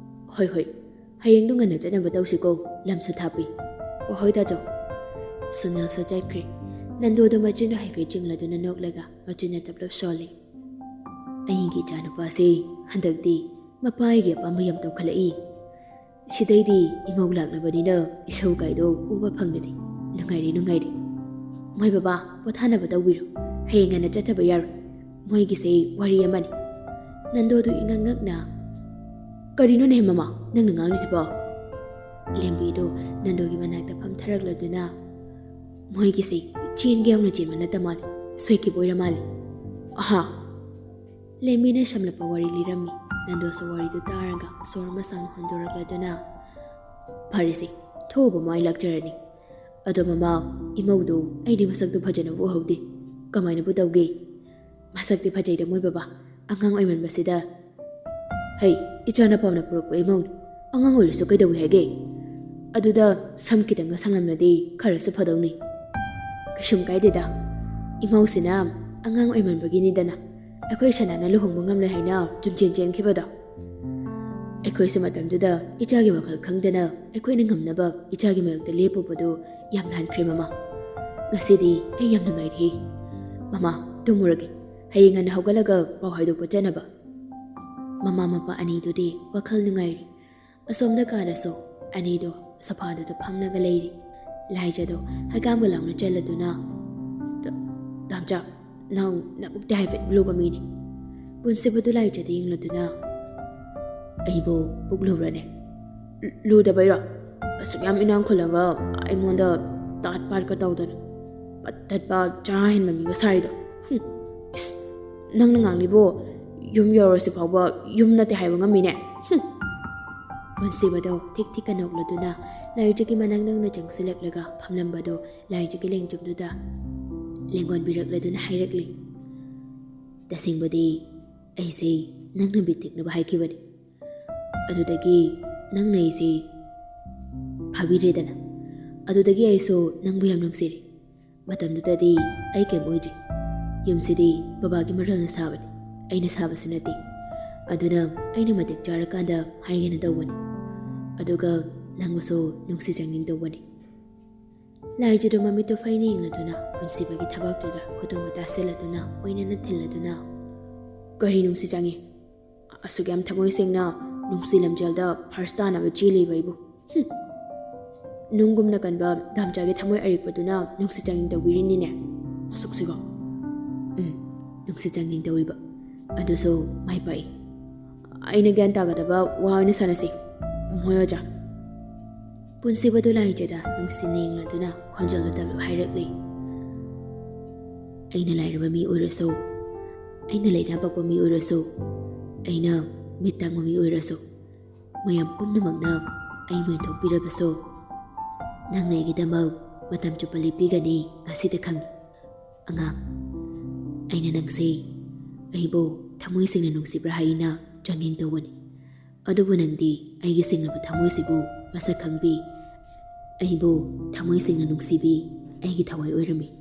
"ꯍꯣꯏ, ꯍꯣꯏ꯫ ꯍꯌꯦꯡꯗꯨ ꯉꯟꯅ ꯆꯠꯅꯕ ꯇꯧꯁꯤꯀꯣ, ꯂꯝꯁꯨ ꯊꯥꯞꯄꯤ꯫" "ꯑꯣ, ꯍꯣꯏ ꯇꯥꯆꯧ꯫" ꯁꯨꯅꯤꯜꯁꯨ ꯆꯠꯈ꯭ꯔꯦ꯫ ꯅꯟꯗꯣꯗꯣ ꯃꯆꯤꯟꯗꯣ ꯍꯥꯏꯐꯦꯠ ꯆꯤꯡꯂꯗꯨꯅ ꯅꯣꯛꯂꯒ ꯃꯆꯤꯟꯅ ꯇꯞꯂꯞ ꯁꯣꯜꯂꯤ꯫ "ꯑꯩꯒꯤ ꯏꯆꯥꯅꯨꯄꯥꯁꯦ ꯍꯟꯗꯛꯇꯤ ꯃꯄꯥꯒꯤ ꯑꯄꯥꯝꯕ ꯌꯥꯝ ꯇꯧꯈꯠꯂꯛꯏ꯫ ꯁꯤꯗꯩꯗꯤ ꯏꯃꯧ ꯂꯥꯛꯂꯕꯅꯤꯅ ꯏꯁꯧ ꯀꯥꯏꯗꯣ ꯎꯕ ꯐꯪꯒꯅꯤ꯫ ꯅꯨꯡꯉꯥꯏꯔꯦ, ꯅꯨꯡꯉꯥꯏꯔꯦ꯫ ꯃꯣꯏ ꯕꯕꯥ, ꯄꯣꯊꯥꯅꯕ ꯇꯧꯕꯤꯔꯣ꯫ ꯍꯌꯦꯡ ꯉꯟꯅ ꯆꯠꯇꯕ ꯌꯥꯔꯣꯏ꯫ ꯃꯣꯏꯒꯤꯁꯦ ꯋꯥꯔꯤ ꯑꯃꯅꯤ꯫" ꯅꯟꯗꯣꯗꯨ ꯏꯉꯛ ꯉꯛꯅ, "ꯀꯔꯤꯅꯣꯅꯦ ꯃꯃꯥ, ꯅꯪꯅ ꯉꯥꯡꯂꯤꯁꯤꯕꯣ?" ꯂꯦꯝꯕꯤꯗꯨ ꯅꯟꯗꯣꯒꯤ ꯃꯅꯥꯛꯇ ꯐꯝꯊꯔꯛꯂꯗꯨꯅ, "ꯃꯣꯏꯒꯤꯁꯦ ꯆꯦꯟꯒꯦ ꯌꯥꯎꯅ ꯆꯦꯟꯕ ꯅꯠꯇ ꯃꯥꯜꯂꯦ, ꯁꯣꯏꯈꯤꯕ ꯑꯣꯏꯔ ꯃꯥꯜꯂꯦ꯫ ꯑꯍꯥ!" ꯂꯦꯝꯕꯤꯅ ꯁꯝꯂꯞꯄ ꯋꯥꯔꯤ ꯂꯤꯔꯝꯃꯤ꯫ ꯅꯟꯗꯣꯁꯨ ꯋꯥꯔꯤꯗꯨ ꯇꯥꯔꯒ ꯁꯣꯔ ꯑꯃ ꯁꯥꯡꯅ ꯍꯣꯟꯗꯣꯔꯛꯂꯗꯨꯅ, "ꯐꯔꯦꯁꯦ, ꯊꯣꯛꯎꯕ ꯃꯥꯏ ꯂꯥꯛꯆꯔꯅꯤ꯫ ꯑꯗꯣ ꯃꯃꯥ, ꯏꯃꯧꯗꯨ ꯑꯩꯗꯤ ꯃꯁꯛꯇꯨ ꯐꯖꯅꯕꯨ ꯎꯍꯧꯗꯦ꯫ ꯀꯃꯥꯏꯅꯕꯨ ꯇꯧꯒꯦ?" "ꯃꯁꯛꯇꯤ ꯐꯖꯩꯗ ꯃꯣꯏ ꯕꯕꯥ, ꯑꯉꯥꯡ ꯑꯣꯏꯃꯟꯕꯁꯤꯗ꯫" "ꯍꯩ, ꯏꯆꯥꯅ ꯄꯥꯎꯅ ꯄꯨꯔꯛꯄ ꯏꯃꯧꯅꯤ꯫ ꯑꯉꯥꯡ ꯑꯣꯏꯔꯁꯨ ꯀꯩꯗꯧꯏ ꯍꯥꯏꯒꯦ? ꯑꯗꯨꯗ ꯁꯝ ꯈꯤꯇꯪꯒ ꯁꯪꯂꯝꯂꯗꯤ ꯈꯔꯁꯨ ꯐꯗꯧꯅꯤ꯫" "ꯀꯩꯁꯨꯝ ꯀꯥꯏꯗꯦꯗ꯫ ꯏꯃꯧꯁꯤꯅ ꯑꯉꯥꯡ ꯑꯣꯏꯃꯟꯕꯒꯤꯅꯤꯗꯅ꯫ ꯑꯩꯈꯣꯏ ꯁꯅꯥꯅ ꯂꯨꯍꯣꯡꯕ ꯉꯝꯂꯣꯏ ꯍꯥꯏꯅ ꯆꯨꯝꯆꯦꯟ ꯆꯦꯟꯈꯤꯕꯗꯣ꯫ ꯑꯩꯈꯣꯏꯁꯨ ꯃꯇꯝꯗꯨꯗ ꯏꯆꯥꯒꯤ ꯋꯥꯈꯜ ꯈꯪꯗꯅ ꯑꯩꯈꯣꯏꯅ ꯉꯝꯅꯕ ꯏꯆꯥꯒꯤ ꯃꯥꯌꯣꯛꯇ ꯂꯦꯞꯄꯨꯕꯗꯨ ꯌꯥꯝ ꯂꯥꯟꯈ꯭ꯔꯦ ꯃꯃꯥ꯫ ꯉꯁꯤꯗꯤ ꯑꯩ ꯌꯥꯝ ꯅꯨꯡꯉꯥꯏꯔꯦ꯫ ꯃꯃꯥ, ꯇꯨꯝꯃꯨꯔꯒꯦ꯫ ꯍꯌꯦꯡ ꯉꯟꯅ ꯍꯧꯒꯠꯂꯒ ꯄꯥꯎ ꯍꯥꯏꯗꯣꯛꯄ ꯆꯠꯅꯕ꯫" ꯃꯃꯥ ꯃꯄꯥ ꯑꯅꯤꯗꯨꯗꯤ ꯋꯥꯈꯜ ꯅꯨꯡꯉꯥꯏꯔꯤ꯫ ꯑꯁꯣꯝꯗ ꯀꯥꯗꯁꯨ ꯑꯅꯤꯗꯣ ꯁꯣꯐꯥꯗꯨꯗ ꯐꯝꯂꯒ ꯂꯩꯔꯤ꯫ ꯂꯥꯏꯖꯗꯣ ꯍꯩꯀꯥꯝꯒ ꯂꯥꯎꯅ ꯆꯜꯂꯗꯨꯅ, "ꯇ-, ꯇꯥꯝꯆꯥ, ꯅꯪ ꯅꯕꯨꯛꯇꯤ ꯍꯥꯏꯐꯦꯠ ꯂꯨꯕ ꯃꯤꯅꯤ꯫" ꯄꯨꯟꯁꯤꯕꯗꯨ ꯂꯥꯏꯖꯗ ꯌꯦꯡꯂꯗꯨꯅ, "ꯑꯩꯕꯨ ꯄꯨꯛ ꯂꯨꯕ꯭ꯔꯅꯦ?" "ꯂꯨ-, ꯂꯨꯗꯕꯩꯔꯣ? ꯑꯁꯨꯛ ꯌꯥꯝ ꯏꯅꯥꯛ ꯈꯨꯜꯂꯒ ꯑꯩꯉꯣꯟꯗ ꯇꯥꯠ ꯄꯥꯠꯀ ꯇꯧꯗꯅ, ꯄꯠ ꯇꯠꯄ ꯆꯔꯥ ꯍꯦꯟꯕ ꯃꯤꯒ ꯁꯥꯔꯤꯗꯣ꯫ ꯍꯨꯝ, ꯏꯁ, ꯅꯪꯅ ꯉꯥꯡꯂꯤꯕꯣ, ꯌꯨꯝ ꯌꯧꯔꯁꯤ ꯐꯥꯎꯕ ꯌꯨꯝ ꯅꯠꯇꯦ ꯍꯥꯏꯕ ꯉꯝꯃꯤꯅꯦ꯫ ꯍꯨꯝ꯫" ꯄꯨꯟꯁꯤꯕꯗꯣ ꯊꯤꯛ ꯊꯤꯛꯀ ꯅꯣꯛꯂꯗꯨꯅ ꯂꯥꯏꯖꯒꯤ ꯃꯅꯥꯛ ꯅꯛꯅ ꯆꯪꯁꯤꯜꯂꯛꯂꯒ ꯐꯝꯂꯝꯕꯗꯨ ꯂꯥꯏꯖꯒꯤ ꯂꯦꯡꯖꯨꯝꯗꯨꯗ ꯂꯦꯡꯒꯣꯟꯕꯤꯔꯛꯂꯗꯨꯅ ꯍꯥꯏꯔꯛꯂꯤ, "ꯇꯁꯦꯡꯕꯗꯤ ꯑꯩꯁꯦ ꯅꯪꯅ ꯕꯤꯠ ꯇꯦꯛꯅꯕ ꯍꯥꯏꯈꯤꯕꯅꯤ꯫ ꯑꯗꯨꯗꯒꯤ ꯅꯪꯅ ꯑꯩꯁꯦ ꯐꯥꯕꯤꯔꯦꯗꯅ꯫ ꯑꯗꯨꯗꯒꯤ ꯑꯩꯁꯨ ꯅꯪꯕꯨ ꯌꯥꯝ ꯅꯨꯡꯁꯤꯔꯦ꯫ ꯃꯇꯝꯗꯨꯗꯗꯤ ꯑꯩ ꯀꯩꯝ ꯑꯣꯏꯗ꯭ꯔꯤ꯫ ꯌꯨꯝꯁꯤꯗꯤ ꯕꯕꯥꯒꯤ ꯃꯔꯜꯅ ꯁꯥꯕꯅꯤ, ꯑꯩꯅ ꯁꯥꯕꯁꯨ ꯅꯠꯇꯦ꯫ ꯑꯗꯨꯅ ꯑꯩꯅ ꯃꯇꯤꯛ ꯆꯥꯔꯀꯥꯟꯗ ꯍꯥꯏꯒꯦꯅ ꯇꯧꯕꯅꯤ꯫ ꯑꯗꯨꯒ ꯅꯪꯕꯨꯁꯨ ꯅꯨꯡꯁꯤ ꯆꯪꯅꯤꯡ ꯇꯧꯕꯅꯤ꯫" ꯂꯥꯏꯖꯗꯨ ꯃꯃꯤꯠꯇꯨ ꯐꯩꯅ ꯌꯦꯡꯂꯗꯨꯅ ꯄꯨꯟꯁꯤꯕꯒꯤ ꯊꯕꯛꯇꯨꯗ ꯈꯨꯗꯣꯡꯒ ꯇꯥꯁꯤꯜꯂꯗꯨꯅ ꯑꯣꯏꯅꯅ ꯊꯤꯜꯂꯗꯨꯅ, "ꯀꯔꯤ ꯅꯨꯡꯁꯤ ꯆꯪꯉꯤ? ꯑꯁꯨꯛ ꯌꯥꯝ ꯊꯃꯣꯏ ꯁꯦꯡꯅ ꯅꯨꯡꯁꯤ ꯂꯝꯖꯦꯜꯗ ꯐꯥꯔꯁ ꯇꯥꯅꯕ ꯆꯦꯜꯂꯤꯕ ꯑꯩꯕꯨ꯫ ꯍꯨꯝ! ꯅꯨꯡꯒꯨꯝꯅ ꯀꯟꯕ ꯗꯥꯝꯆꯥꯒꯤ ꯊꯃꯣꯏ ꯑꯔꯤꯛꯄꯗꯨꯅ ꯅꯨꯡꯁꯤ ꯆꯥꯡꯌꯦꯡ ꯇꯧꯕꯤꯔꯤꯅꯤꯅꯦ꯫ ꯃꯁꯛꯁꯤꯒ꯫ ꯎꯝ, ꯅꯨꯡꯁꯤ ꯆꯥꯡꯌꯦꯡ ꯇꯧꯔꯤꯕ꯫ ꯑꯗꯨꯁꯨ ꯃꯥꯏ ꯄꯥꯛꯏ꯫ ꯑꯩꯅ ꯒ꯭ꯌꯥꯟ ꯇꯥꯒꯗꯕ ꯋꯥ ꯑꯣꯏꯅ ꯁꯥꯟꯅꯁꯤ꯫ ꯃꯣꯏ ꯑꯣꯖꯥ꯫" ꯄꯨꯟꯁꯤꯕꯗꯨ ꯂꯥꯏꯖꯗ ꯅꯨꯡꯁꯤꯅ ꯌꯦꯡꯂꯗꯨꯅ ꯈꯣꯟꯖꯦꯜꯗꯨ ꯇꯞꯂꯞ ꯍꯥꯏꯔꯛꯂꯤ꯫ "ꯑꯩꯅ ꯂꯥꯏꯔꯕ ꯃꯤ ꯑꯣꯏꯔꯁꯨ, ꯑꯩꯅ ꯂꯩꯅꯥ ꯄꯛꯄ ꯃꯤ ꯑꯣꯏꯔꯁꯨ, ꯑꯩꯅ ꯃꯤꯠ ꯇꯥꯡꯕ ꯃꯤ ꯑꯣꯏꯔꯁꯨ, ꯃꯌꯥꯝ ꯄꯨꯝꯅꯃꯛꯅ ꯑꯩꯕꯨ ꯌꯦꯟꯊꯣꯛꯄꯤꯔꯕꯁꯨ, ꯅꯪꯅ ꯑꯩꯒꯤꯗꯃꯛ ꯃꯇꯝ ꯆꯨꯞꯄ ꯂꯦꯞꯄꯤꯒꯅꯤ ꯉꯁꯤꯗ ꯈꯪꯏ꯫ ꯑꯉꯥꯡ, ꯑꯩꯅ ꯅꯪꯁꯦ ꯑꯩꯕꯨ ꯊꯃꯣꯏ ꯁꯦꯡꯅ ꯅꯨꯡꯁꯤꯕ꯭ꯔꯥ ꯍꯥꯏꯅ ꯆꯥꯡꯌꯦꯡ ꯇꯧꯕꯅꯤ꯫ ꯑꯗꯨꯕꯨ ꯅꯪꯗꯤ ꯑꯩꯒꯤ ꯁꯦꯡꯂꯕ ꯊꯃꯣꯏꯁꯤꯕꯨ ꯃꯁꯛ ꯈꯪꯕꯤ, ꯑꯩꯕꯨ ꯊꯃꯣꯏ ꯁꯦꯡꯅ ꯅꯨꯡꯁꯤꯕꯤ, ꯑꯩꯒꯤ ꯊꯋꯥꯏ ꯑꯣꯏꯔꯝꯃꯤ꯫